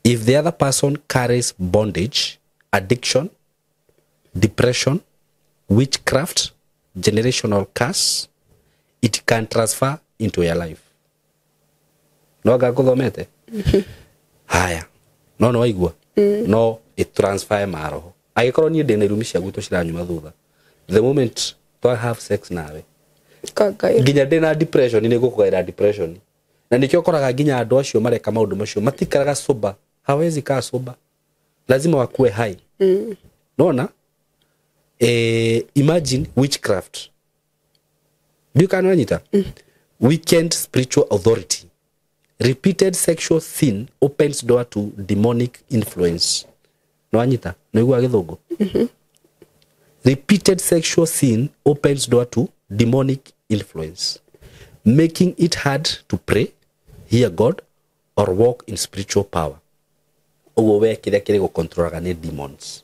If the other person carries bondage, addiction, depression, witchcraft, generational curse, it can transfer into your life. No agakuthomete? Haya. No no waigua. No it transfer maroho. Angĩkorwo niĩ ndĩna irumi cia gwitũ ciranyuma thutha. The moment to have sex nawe, nginya ndĩna depression nĩ ngũkũgaĩra depression. Na nikio ũkoraga nginya andũ acio mareka maũndũ macio matikaraga sober. Hawezi kaa sober. Lazima wakue high. Nona? Imagine witchcraft. Do you can anyita? Weakened spiritual authority. Repeated sexual sin opens door to demonic influence. No anyita? No igua githungu. Repeated sexual sin opens door to demonic influence, making it hard to pray, hear God, or walk in spiritual power. Ũguo we kĩrĩa kĩrĩ gũkontrolaga nĩ demons.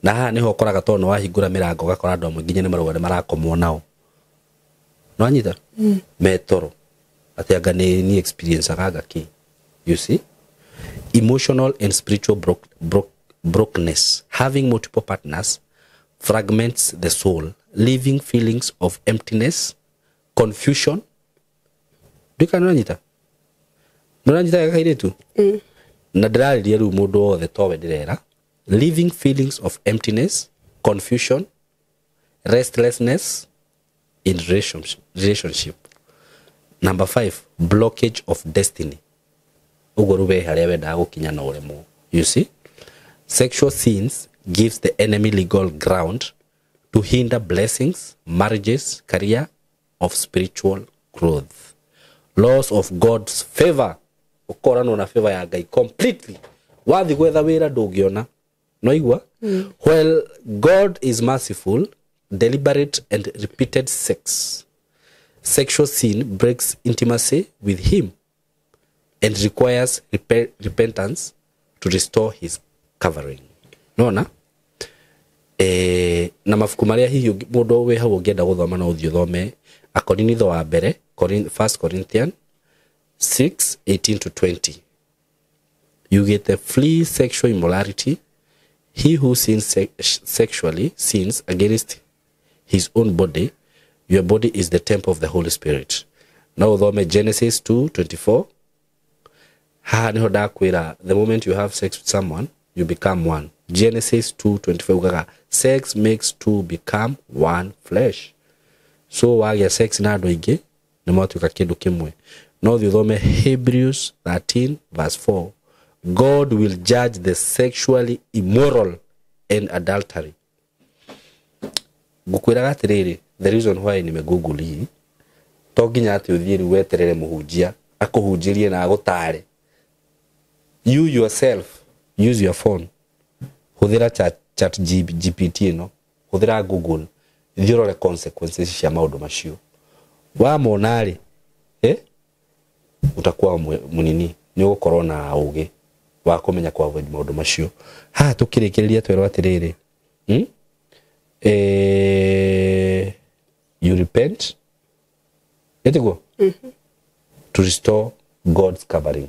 Na haha nĩho ũkoraga tondũ nĩwahingũra mĩrango ũgakora andũ amwe nginya nĩ marauga nĩ marakomwo nao. Nĩwanyita? Metoro. Atĩ anga nĩ experience anga kĩ. You see? Emotional and spiritual brokenness. Having multiple partners fragments the soul, leaving feelings of emptiness, confusion. Ndũĩ nĩwanyita? Nĩwanyita kairĩtu? Na ndĩrarĩria rĩu mũndũ wothe towe ndĩrera. Leaving feelings of emptiness, confusion, restlessness in relationship. Number 5, blockage of destiny. Ũguo rĩu we harĩa wendaga gũkinya na ũremwo. You see? Sexual sins gives the enemy legal ground to hinder blessings, marriages, career of spiritual growth. Loss of God's favor, ũkoranwo na favor ya Ngai completely. Wathi gwetha wĩra ndũngĩona, noigua. While God is merciful, deliberate and repeated sexual sin breaks intimacy with him and requires repentance to restore his covering. Nona na mabuku marĩa hihi mũndũ wĩ hau ũngĩenda gũthoma no ũthiĩ ũthome Akorinitho wa mbere, 1 Corinthians 6:18 to 20, yugĩte flee sexual immorality. He who sins sexually sins against his own body. Your body is the temple of the Holy Spirit. No ũthome Genesis 2:24. Haha niho ndakwĩra, the moment you have sex with someone, you become one. Genesis 2:24 ugaga sex makes two become one flesh. So wagĩa sex na andũ aingĩ nĩ mwatuĩka kĩndũ kĩmwe. No thiĩ ũthome Hebrews 13 verse 4. God will judge the sexually immoral and adultery. Ngukwĩraga atĩrĩrĩ, the reason why nimegoogle hii, to nginya atĩ ũthiĩ rĩu weterere mũhunjia akũhunjĩrie na agũtare. You yourself use your phone, hũthĩra chat GPT ĩno, hũthĩra Google, thiĩ ũrore consequences cia maũndũ macio. Wamona rĩ, utakuwa mũnini, nĩ ũgũkorwo na ũgĩ wa kũmenya kwa avoid maũndũ macio. Haha tũkĩrĩkĩrĩria twerwo atĩrĩrĩ, you repent, ĩtiguo, to restore God's covering.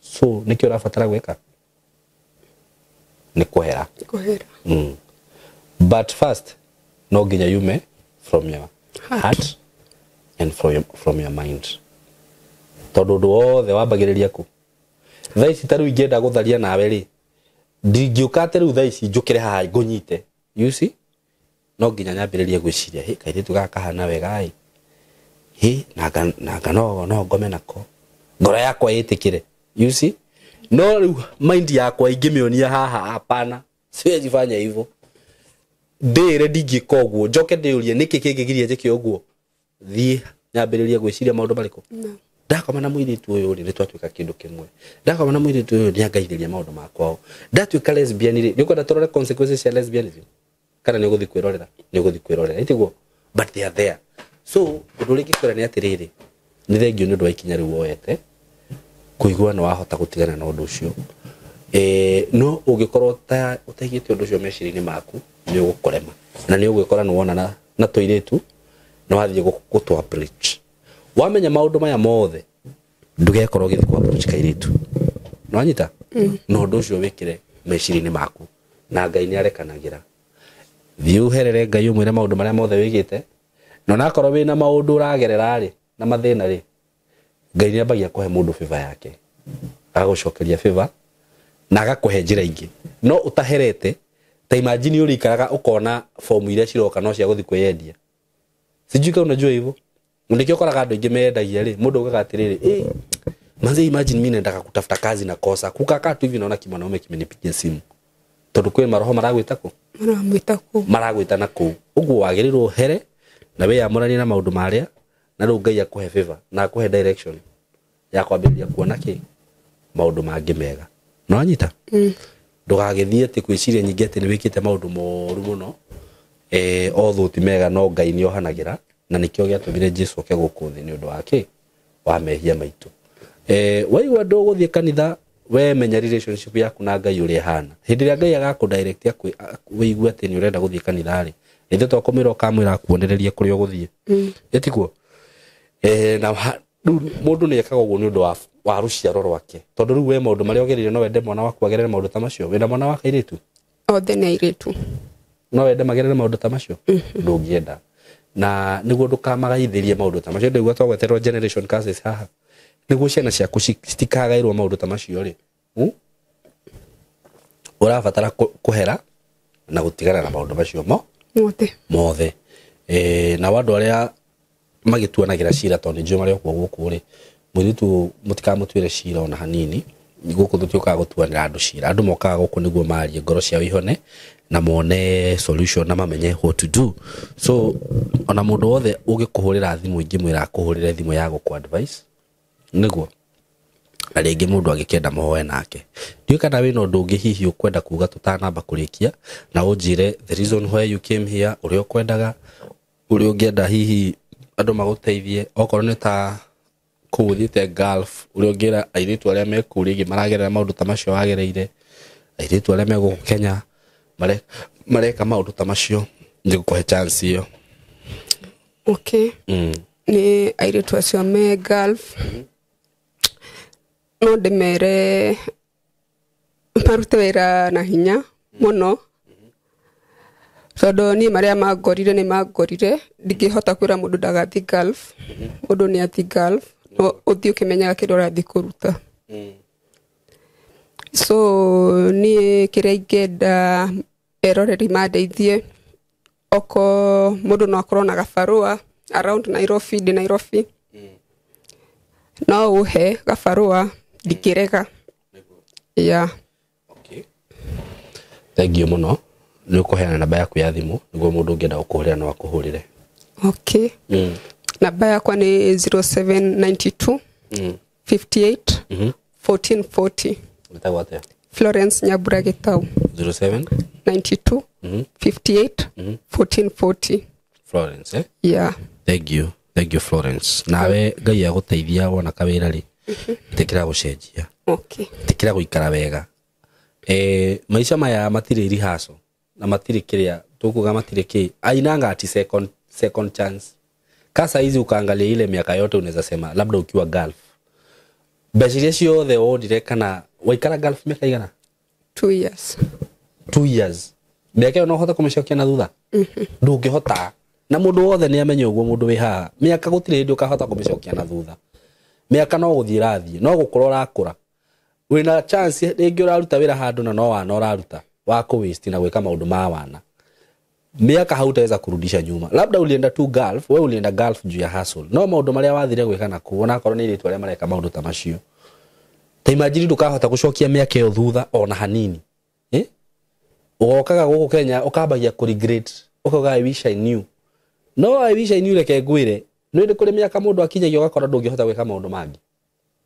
So nĩkĩo ũrabatara gwĩka nĩ kwehera. Kwehera. But first no nginya yume from your heart and from your mind, tondũ ũndũ wothe wambagĩrĩria kũ. Thaa ici ta rĩu ingĩenda gũtharia nawe rĩ, ndingĩũka atĩ rĩu thaa ici njũkĩre haha ngũnyite, you see, no nginya nyambĩrĩrie gwĩciria, hĩ, kairĩtu gaka kahana wega ĩ, hĩ, nanga no ngome nako, ngoro yakwa ĩtĩkĩre, you see. No rĩu mind yakwa ingĩmĩonia haha, hapana, siwezi fanya hivyo, ndĩre ndingĩka ũguo, njoke ndĩũrie nĩkĩ kĩngĩgiria njĩke ũguo, thiĩ nyambĩrĩrie gwĩciria maũndũ marĩkũ. Ndakoma na mũirĩtu ũyũ rĩ, nĩtwatuĩka kĩndũ kĩmwe. Ndakoma na mũirĩtu ũyũ nĩangaithĩria maũndũ makwao. Ndatuĩka lesbian rĩ, nĩũkwenda tũrore consequences cia lesbianism kana nĩũgũthiĩ kwĩrorera? Nĩũgũthiĩ kwĩrorera, ĩtiguo? But they are there. So ũndũ ũrĩa ingĩkwĩra nĩ atĩrĩrĩ, nĩ thengio nĩ ũndũ wa ikinya rĩu woete kũigua nĩ wahota gũtigana na ũndũ ũcio. No ũngĩkorwo ũtaigĩte ũndũ ũcio meciria-inĩ maku, nĩ ũgũkũrema na nĩ ũgwĩkora nĩ wona na tũirĩtu na wathiĩ gũtwa bridge. Wamenya maũndũ maya mothe, ndũgekorwo ũgĩthiĩ kwa approach kairĩtu. Nĩwanyita? Na ũndũ ũcio wĩkĩre meciria-inĩ maku, na Ngai nĩ arekanagĩra. Thiĩ ũherere Ngai ũmwĩre maũndũ marĩa mothe wĩkĩte, na onakorwo wĩna maũndũ ũragerera rĩ, na mathĩna rĩ, Ngai nĩ ambagia kũhe mũndũ favor yake, agagũcokeria favor na agakũhe njĩra ingĩ. No ũtaherete, ta imagine ũrĩikaraga ũkona fomu iria ciroka no cia gũthiĩ kwĩyendia. Sijui kama unajua hivyo. Nĩkĩo ũkoraga andũ aingĩ mendagia rĩ, mũndũ augaga atĩrĩrĩ, manze imagine mimi naendaka kutafuta kazi na kosa. Kukaa tu hivi naona kimwanaume kimenipigia simu. Tondũ kwĩ maroho maragwĩta kũ? Maramwĩta kũ? Maragwĩta na kũu. Ũguo wagĩrĩirwo ũhere na wĩyamũranie na maũndũ marĩa, na rĩu Ngai akũhe favor na akũhe direction ya kwambĩrĩria kuona kĩ? Maũndũ mangĩ mega. Nĩwanyita? Ndũgagĩthiĩ atĩ kwĩciria nyingĩ atĩ nĩ wĩkĩte maũndũ moru mũno, othe ti mega, no Ngai nĩ ohanagĩra, na nĩkĩo gĩatũmire Jesũ oke gũkũ thĩ nĩ ũndũ wa kĩ? Wa mehia maitũ. Waigua ndũgũthiĩ kanitha, we menya relationship yaku na Ngai ũrĩa ĩhana. Hĩndĩ ĩrĩa Ngai agakũ direct wĩigue atĩ nĩ ũrenda gũthiĩ kanitha rĩ, ithuĩ twakũmwĩra ũkamwĩra akuonererie kũrĩa ũgũthiĩ. Ĩtiguo? Na rĩu mũndũ nĩ ekaga ũguo nĩ ũndũ wa rũciaro rwake, tondũ rĩu we maũndũ marĩa ũgereire no wende mwana waku agerere maũndũ ta macio. Wĩna mwana wa kairĩtu? Othe nĩ airĩtu. No wende magerere maũndũ ta macio? Ndũngĩenda. Na nĩguo ndũkamagaithĩrie maũndũ ta macio, ndĩguo twagweterwo generation curses haha, nĩguo ciana ciaku citikagaĩrwo maũndũ ta macio rĩ, ũrabatara kũhera na gũtigana na maũndũ macio mothe. Mothe. Na andũ arĩa magĩtuanagĩra cira, tondũ nĩnjũĩ marĩ okuo gũkũ rĩ, mũirĩtu mũtikamũtuĩre cira ona hanini. Gũkũ tũtiũkaga gũtuanĩra andũ cira, andũ mokaga gũkũ nĩguo marie ngoro ciao ihone na mone solution na mamenye what to do. So ona mũndũ wothe ũngĩkũhũrĩra thimũ ingĩmwĩra akũhũrĩre thimũ ya gũkũ advice, Nĩguo na rĩngĩ mũndũ angĩkĩenda mũhoe nake. Ndiũĩ kana wĩna ũndũ ũngĩ hihi ũkwenda kuga tũtanamba kũrĩkia, na ũnjĩre the reason why you came here, ũrĩa ũkwendaga, ũrĩa ũngĩenda hihi andũ magũteithie, okorwo nĩ ta kũu ũthiĩte Gulf, ũrĩa ũngĩra airĩtu arĩa me kũu rĩngĩ maragerera maũndũ ta macio wagereire, airĩtu arĩa me gũkũ Kenya mareka maũndũ ta macio, nĩngũkũhe chance ĩyo. Okay. Nĩ airĩtu acio me Gulf, no ndĩmere marute wĩra na hinya mũno, tondũ niĩ marĩa mangorire nĩ mangorire. Ndingĩhota kwĩra mũndũ ndagathiĩ Gulf. Mũndũ nĩ athiĩ Gulf, no ũthiĩ ũkĩmenyaga kĩrĩa ũrathiĩ kũruta. So niĩ kĩrĩa ingĩenda eroreri mandeithie, oko mũndũ no akorwo na gabarũa around Nairobi, ndĩ Nairobi, no ũhe gabarũa, ndingĩrega. Yeah. Okay. Thank you mũno. Nĩ ũkũheana namba yaku ya thimũ nĩguo mũndũ ũngĩenda gũkũhũrĩra no akũhũrĩre. Okay. Namba yakwa nĩ 0792 58 1440. Wĩtagwo atĩa? Florence Nyambura Gĩtau. 07 92 58 1440. Florence, eh? Yeah. Thank you. Thank you, Florence. Nawe Ngai agũteithia wona kawĩra rĩ, ĩtĩkĩra gũcenjia. Okay. Ĩtĩkĩra gũikara wega. Maica maya matirĩ rehearsal na matirĩ kĩrĩa tũkuga, matirĩ kĩ ainanga ati second chance. Kasa hizi ukaangalia ile miaka yote unaweza sema labda ukiwa Gulf, mbeca iria ciothe wonire, kana waikara Gulf miaka igana? 2 years. 2 years. Mĩaka ĩyo no ũhote kũmĩcokia na thutha? Ndũngĩhota. Na mũndũ wothe nĩ amenye ũguo, mũndũ wĩ haha, mĩaka gũtirĩ hĩndĩ ũkahota kũmĩcokia na thutha. Mĩaka no gũthiĩ ĩrathiĩ, no gũkũra ũrakũra. Wĩna chance rĩngĩ ũraruta wĩra handũ na no wana ũraruta wa kũ waste na gwĩka maũndũ ma wana. Miaka hautaweza kurudisha nyuma. Labda ulienda tu Gulf, we ulienda Gulf juu ya hustle, no maũndũ marĩa wathire gwĩka na kũu, onakorwo nĩ airĩtu arĩa mareka maũndũ ta macio, ta imagine ndũkahota gũcokia mĩaka ĩyo thutha ona hanini, eh? Ũgokaga gũkũ Kenya ũkambagia kũ regret, ũkauga I wish I knew. No I wish I knew, reke ngwĩre, nĩ hĩndĩ kũrĩ mĩaka mũndũ akinyagia ũgakora ndũngĩhota gwĩka maũndũ mangĩ.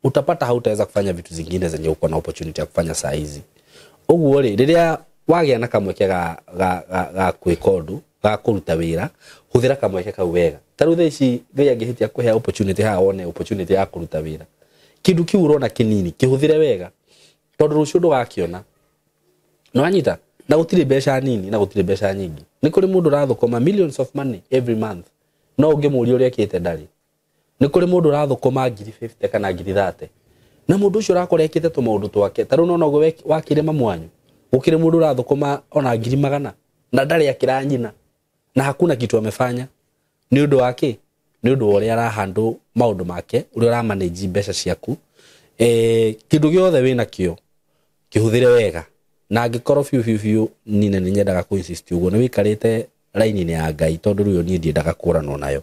Utapata hautaweza kufanya vitu zingine zenye uko na opportunity ya kufanya saa hizi. Ũguo rĩ, rĩrĩa wagĩa na kamweke ga gwĩka ũndũ, ga kũruta wĩra, hũthĩra kamweke kau wega. Ta rĩu thaa ici Ngai angĩhĩtia kũhe opportunity haha, wone opportunity ya kũruta wĩra, kĩndũ kĩu ũrona kĩnini kĩhũthĩre wega, tondũ rũciũ ndũgakĩona. Nĩwanyita? Na gũtirĩ mbeca nini na gũtirĩ mbeca nyingĩ. Nĩ kũrĩ mũndũ ũrathũkũma millions of money every month, no ũngĩmũria ũrĩa ekĩte ndarĩ. Nĩ kũrĩ mũndũ ũrathũkũma ngiri 50 kana ngiri 30, na mũndũ ũcio ũrakora ekĩte tũmaũndũ twake. Ta rĩu nona ũguo wakĩre mamu wanyu, gũkĩrĩ mũndũ ũrathũkũma ona ngiri magana na ndarĩ akĩra nyina, na hakuna kitu amefanya. Nĩ ũndũ wa kĩ? Nĩ ũndũ wa ũrĩa arahandle maũndũ make, ũrĩa ũramanage mbeca ciaku. Kĩndũ gĩothe wĩnakĩo kĩhũthĩre wega. Na angĩkorwo biũ biũ biũ niĩ nĩ nyendaga kũ insist ũguo, nĩ wĩikarĩte raini-inĩ ya Ngai, tondũ rĩu niĩ ndiendaga kũranwo nayo.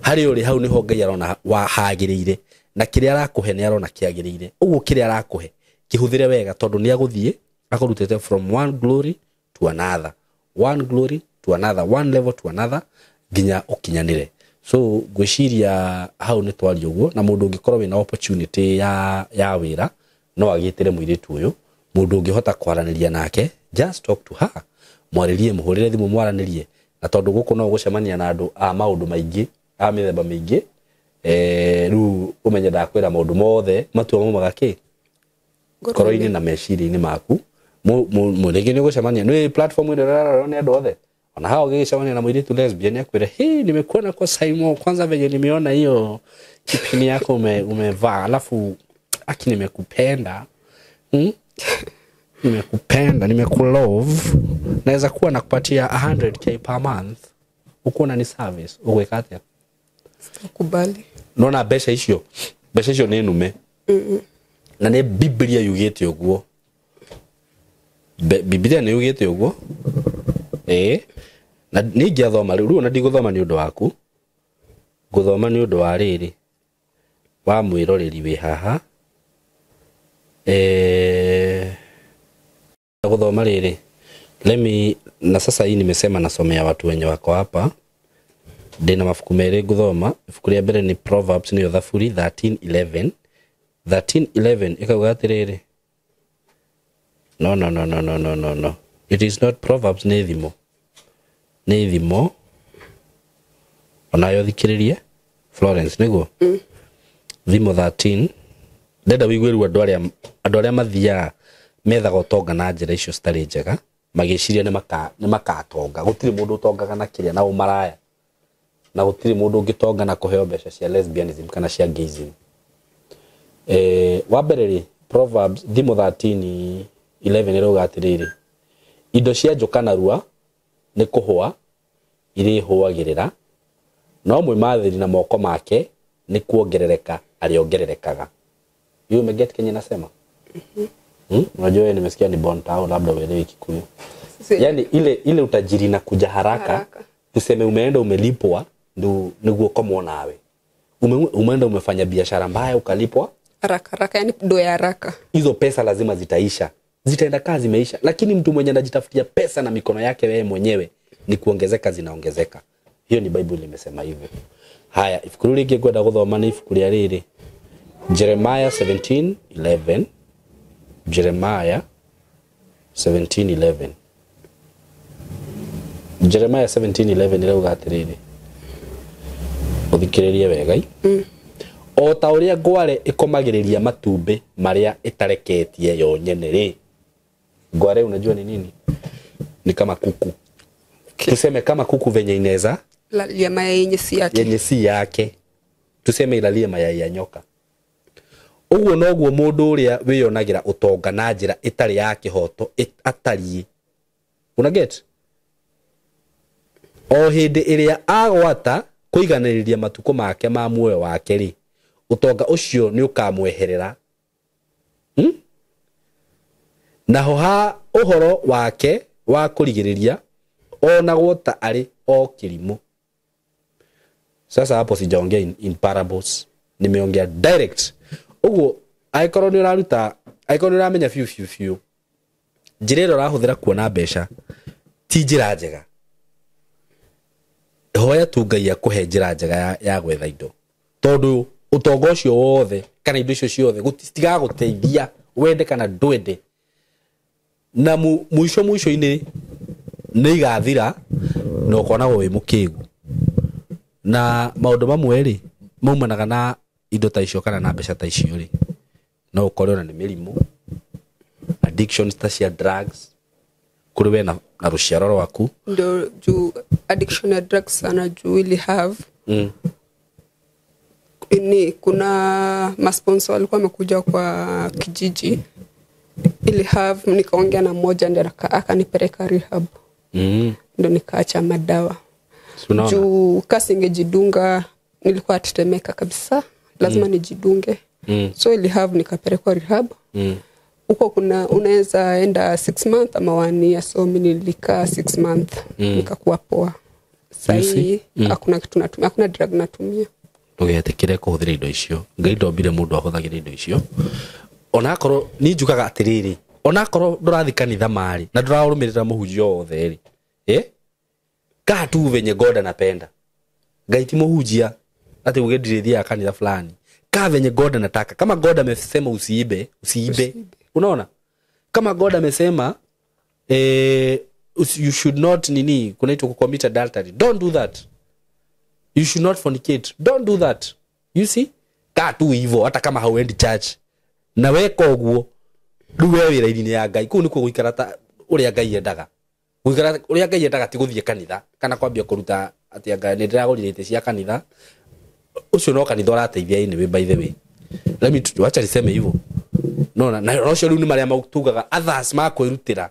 Harĩ ũrĩ hau nĩho Ngai arona hagĩrĩire, na kĩrĩa arakũhe nĩ arona kĩagĩrĩire. Ũguo kĩrĩa arakũhe kĩhũthĩre wega, tondũ nĩ agũthiĩ akũrutĩte from one glory to another, one glory to another, one level to another, nginya ũkinyanĩre. So ngwĩciria hau nĩ twaria ũguo. Na mũndũ ũngĩkorwo wĩna opportunity ya wĩra no agĩtĩre mũirĩtu ũyũ. Mũndũ ũngĩhota kwaranĩria nake, just talk to her, mwarĩrie, mũhũrĩre thimũ mwaranĩrie. Na tondũ gũkũ no ũgũcemania na andũ a maũndũ maingĩ, a mĩthemba mĩingĩ, rĩu ũmenye ndakwĩra maũndũ mothe matua maumaga kĩ ngoro-inĩ na meciria-inĩ maku. Rĩngĩ nĩ ũgũcemania nĩ platform ĩno ĩrarorwo nĩ andũ othe. Ona hao ũgĩcemania na mũirĩtu lesbian akwĩre, hey, nimekuona kwa Saimo, kwanza venye nimeona hiyo kipini yako umevaa, alafu aki nimekupenda. Nimekupenda, nimekulove, naweza kuwa nakupatia 100K per month ukuwa ni service, ũgwĩka atĩa? Sitakubali. Nona mbeca icio, mbeca icio nĩ nume. Na nĩ Biblia yugĩte ũguo. Biblia nĩ yugĩte ũguo. Na nĩ ingĩathoma rĩu, rĩu ona ndigũthoma nĩ ũndũ waku. Ngũthoma nĩ ũndũ wa rĩrĩ, wa mwĩroreri wĩ haha. Gũthoma rĩrĩ. Let me, na sasa hii nimesema nasomea watu wenye wako hapa. Ndĩna mabuku merĩ ngũthoma. Ibuku rĩa mbere nĩ Proverbs, nĩyo Thaburi 13:11. 13:11 ĩkauga atĩrĩrĩ, no no no no no no no no, it is not Proverbs, nĩ Thimo, nĩ Thimo onayo thikĩrĩrie Florence nĩguo. Thimo 13, ndenda wĩigue rĩu andũ arĩa mathiaga methaga ũtonga na njĩra icio citarĩ njega, magĩciria nĩ makatonga. Gũtirĩ mũndũ ũtongaga na kĩrĩa na ũmaraya, na gũtirĩ mũndũ ũngĩtonga na kũheo mbeca cia lesbianism kana cia gayism. Wa mbere rĩ, Proverbs, Thimo 13:11 ĩrauga atĩrĩrĩ, indo cia njũka narua nĩ kũhũa irĩhũagĩrĩra, no mwĩmathĩri na moko make nĩ kuongerereka arĩongererekaga. Hiyo umeget kenye nasema? Unajua wewe nimesikia ni born town, labda uelewe Kikuyu. Yani ile ile utajiri na kuja haraka, Haraka. Tuseme umeenda umelipwa ndu niguo komwo nawe. Umeenda umefanya biashara mbaya ukalipwa Haraka haraka, yani do ya haraka. Hizo pesa lazima zitaisha, zitaenda kaa zimeisha. Lakini mtu mwenye anajitafutia pesa na mikono yake wewe mwenyewe, ni kuongezeka zinaongezeka. Hiyo ni Bible imesema hivyo. Haya, ibuku rĩu rĩngĩ ngwenda gũthoma nĩ ibuku rĩa rĩrĩ, Jeremiah 17:11. Jeremiah 17:11, Jeremiah 17:11 ĩrauga atĩrĩrĩ, ũthikĩrĩrie wega, o ta ũrĩa ngware ĩkomagĩrĩria matumbĩ marĩa ĩtareketie yo nyene rĩ. Ngware unajua ni nini? Ni kama kuku. Tuseme kama kuku venye inaweza Lalia mayai yenye si yake. Yenye si yake, tuseme ilalie mayai ya nyoka. Ũguo noguo mũndũ ũrĩa wĩyonagĩra ũtonga na njĩra ĩtarĩ ya kĩhoto atariĩ. Una get? O hĩndĩ ĩrĩa agwata kũiganĩrĩria matukũ make ma muoyo wake rĩ, ũtonga ũcio nĩ ũkamweherera, Naho ha ũhoro wake wa kũrigĩrĩria, onagwo ta arĩ o kĩrimũ. Sasa hapo sijaongea in parables, nimeongea direct. Ũguo angĩkorwo nĩ ũraruta, angĩkorwo nĩ ũramenya biũ biũ biũ njĩra ĩrĩa ũrahũthĩra kuona mbeca ti njĩra njega, hoya tu Ngai akũhe njĩra njega ya gwetha indo, tondũ ũtonga ũcio wothe kana indo icio ciothe citigagũteithia wende kana ndwende, na mũico mũico-inĩ nĩ igathira na ũkonagwo wĩ mũkĩgu. Na maũndũ mamwe rĩ maumanaga na indo ta icio kana na mbeca ta icio rĩ, no ũkore ona nĩ mĩrimũ, addictions ta cia drugs kũrĩ we na rũciaro rwaku. Ndio, juu addiction ya drugs sana, juu ili have ni kuna masponsor walikuwa wamekuja kwa kijiji ili have, nikaongea na mmoja ndio akanipeleka rehab, ndo nikaacha madawa. Si unaona? Juu kasingejidunga nilikuwa atetemeka kabisa, lazima nijidunge. So ili have nikapelekwa rehab. Huko kuna unaweza enda 6 month ama one year, so mi nilikaa 6 month, nikakuwa poa. Sahii hakuna kitu natumia, hakuna drug natumia. Ndũgetĩkĩre kũhũthĩra indo icio. Ngai ndombire mũndũ ahũthagĩra indo icio. Onakorwo niĩ njugaga atĩrĩrĩ, onakorwo ndũrathiĩ kanitha marĩ na ndũrarũmĩrĩra mũhunjia o wothe rĩ, kaa tu venye God anapenda. Ngai ti mũhunjia ati uge ndirĩthiaga kanitha fulani. Kaa venye God anataka. Kama God amesema usiibe, usiibe. Usiibe. Unaona, kama God amesema you should not nini, kunaitwa kucommit adultery, don't do that. You should not fornicate, don't do that. You see, kaa tu hivyo hata kama hauendi church na weka ũguo rĩu we wĩra-inĩ ya Ngai. Kũu nĩkuo gũikara ta ũrĩa Ngai endaga. Gũikara ũrĩa Ngai endaga ti gũthiĩ kanitha kana kwambia kũruta atĩ anga nĩ ndĩragũrire itĩ cia kanitha. Ũcio no kanitha ũrateithia. Anyway, by the way, let me wacha niseme hivyo. Nona na ũcio rĩu nĩ marĩa tugaga others makwĩrutĩra.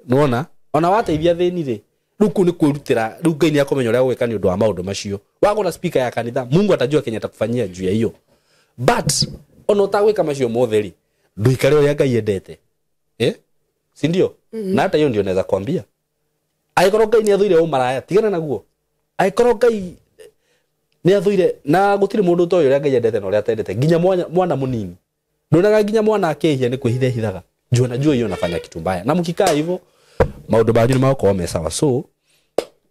Nona ona wateithia thĩni rĩ, rĩu kũu nĩ kwĩrutĩra. Rĩu Ngai nĩ akũmenya ũrĩa gũgĩka nĩ ũndũ wa maũndũ macio. Wagũra speaker ya kanitha, Mungu atajua kenye atakufanyia juu ya hiyo. But ona ũtagwĩka macio mothe rĩ, ndũikare ũrĩa Ngai endete, si ndio? Na hata hiyo ndio naweza kwambia, angĩkorwo Ngai nĩ athũire ũmaraya, tigana naguo. Angĩkorwo Ngai nĩ athũire, na gũtirĩ mũndũ ũtoĩ ũrĩa Ngai endete na ũrĩa atendete, nginya mwana mũnini. Ndonaga nginya mwana akĩhia nĩ kwĩhitha ehithaga, juu anajua hiyo nafanya kitu mbaya. Na mkikaa hivyo, maũndũ manyu nĩ magũkorwo me sawa. So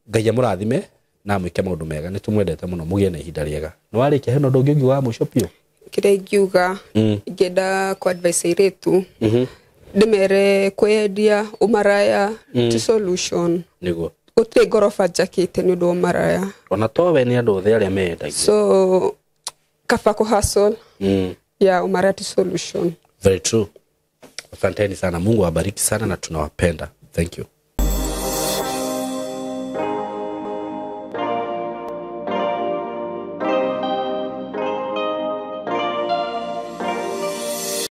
Ngai amũrathime na mwĩke maũndũ mega. Nĩ tũmwendete mũno, mũgĩe na ihinda rĩega. Nĩ warĩkia, hena ũndũ ũngĩ ũngiuga wa mũico biũ? Kĩrĩa ingiuga, ingĩenda kũ advise airĩtu, ndĩmere kwendia ũmaraya ti solution. Gũtirĩ ngoroba njakĩte nĩ ũndũ wa ũmaraya. Ona towe, nĩ andũ othe arĩa mendagia. So kaba kũ hustle ya ũmaraya ti solution. Very true. Asanteni sana, Mungu awabariki sana na tunawapenda. Thank you.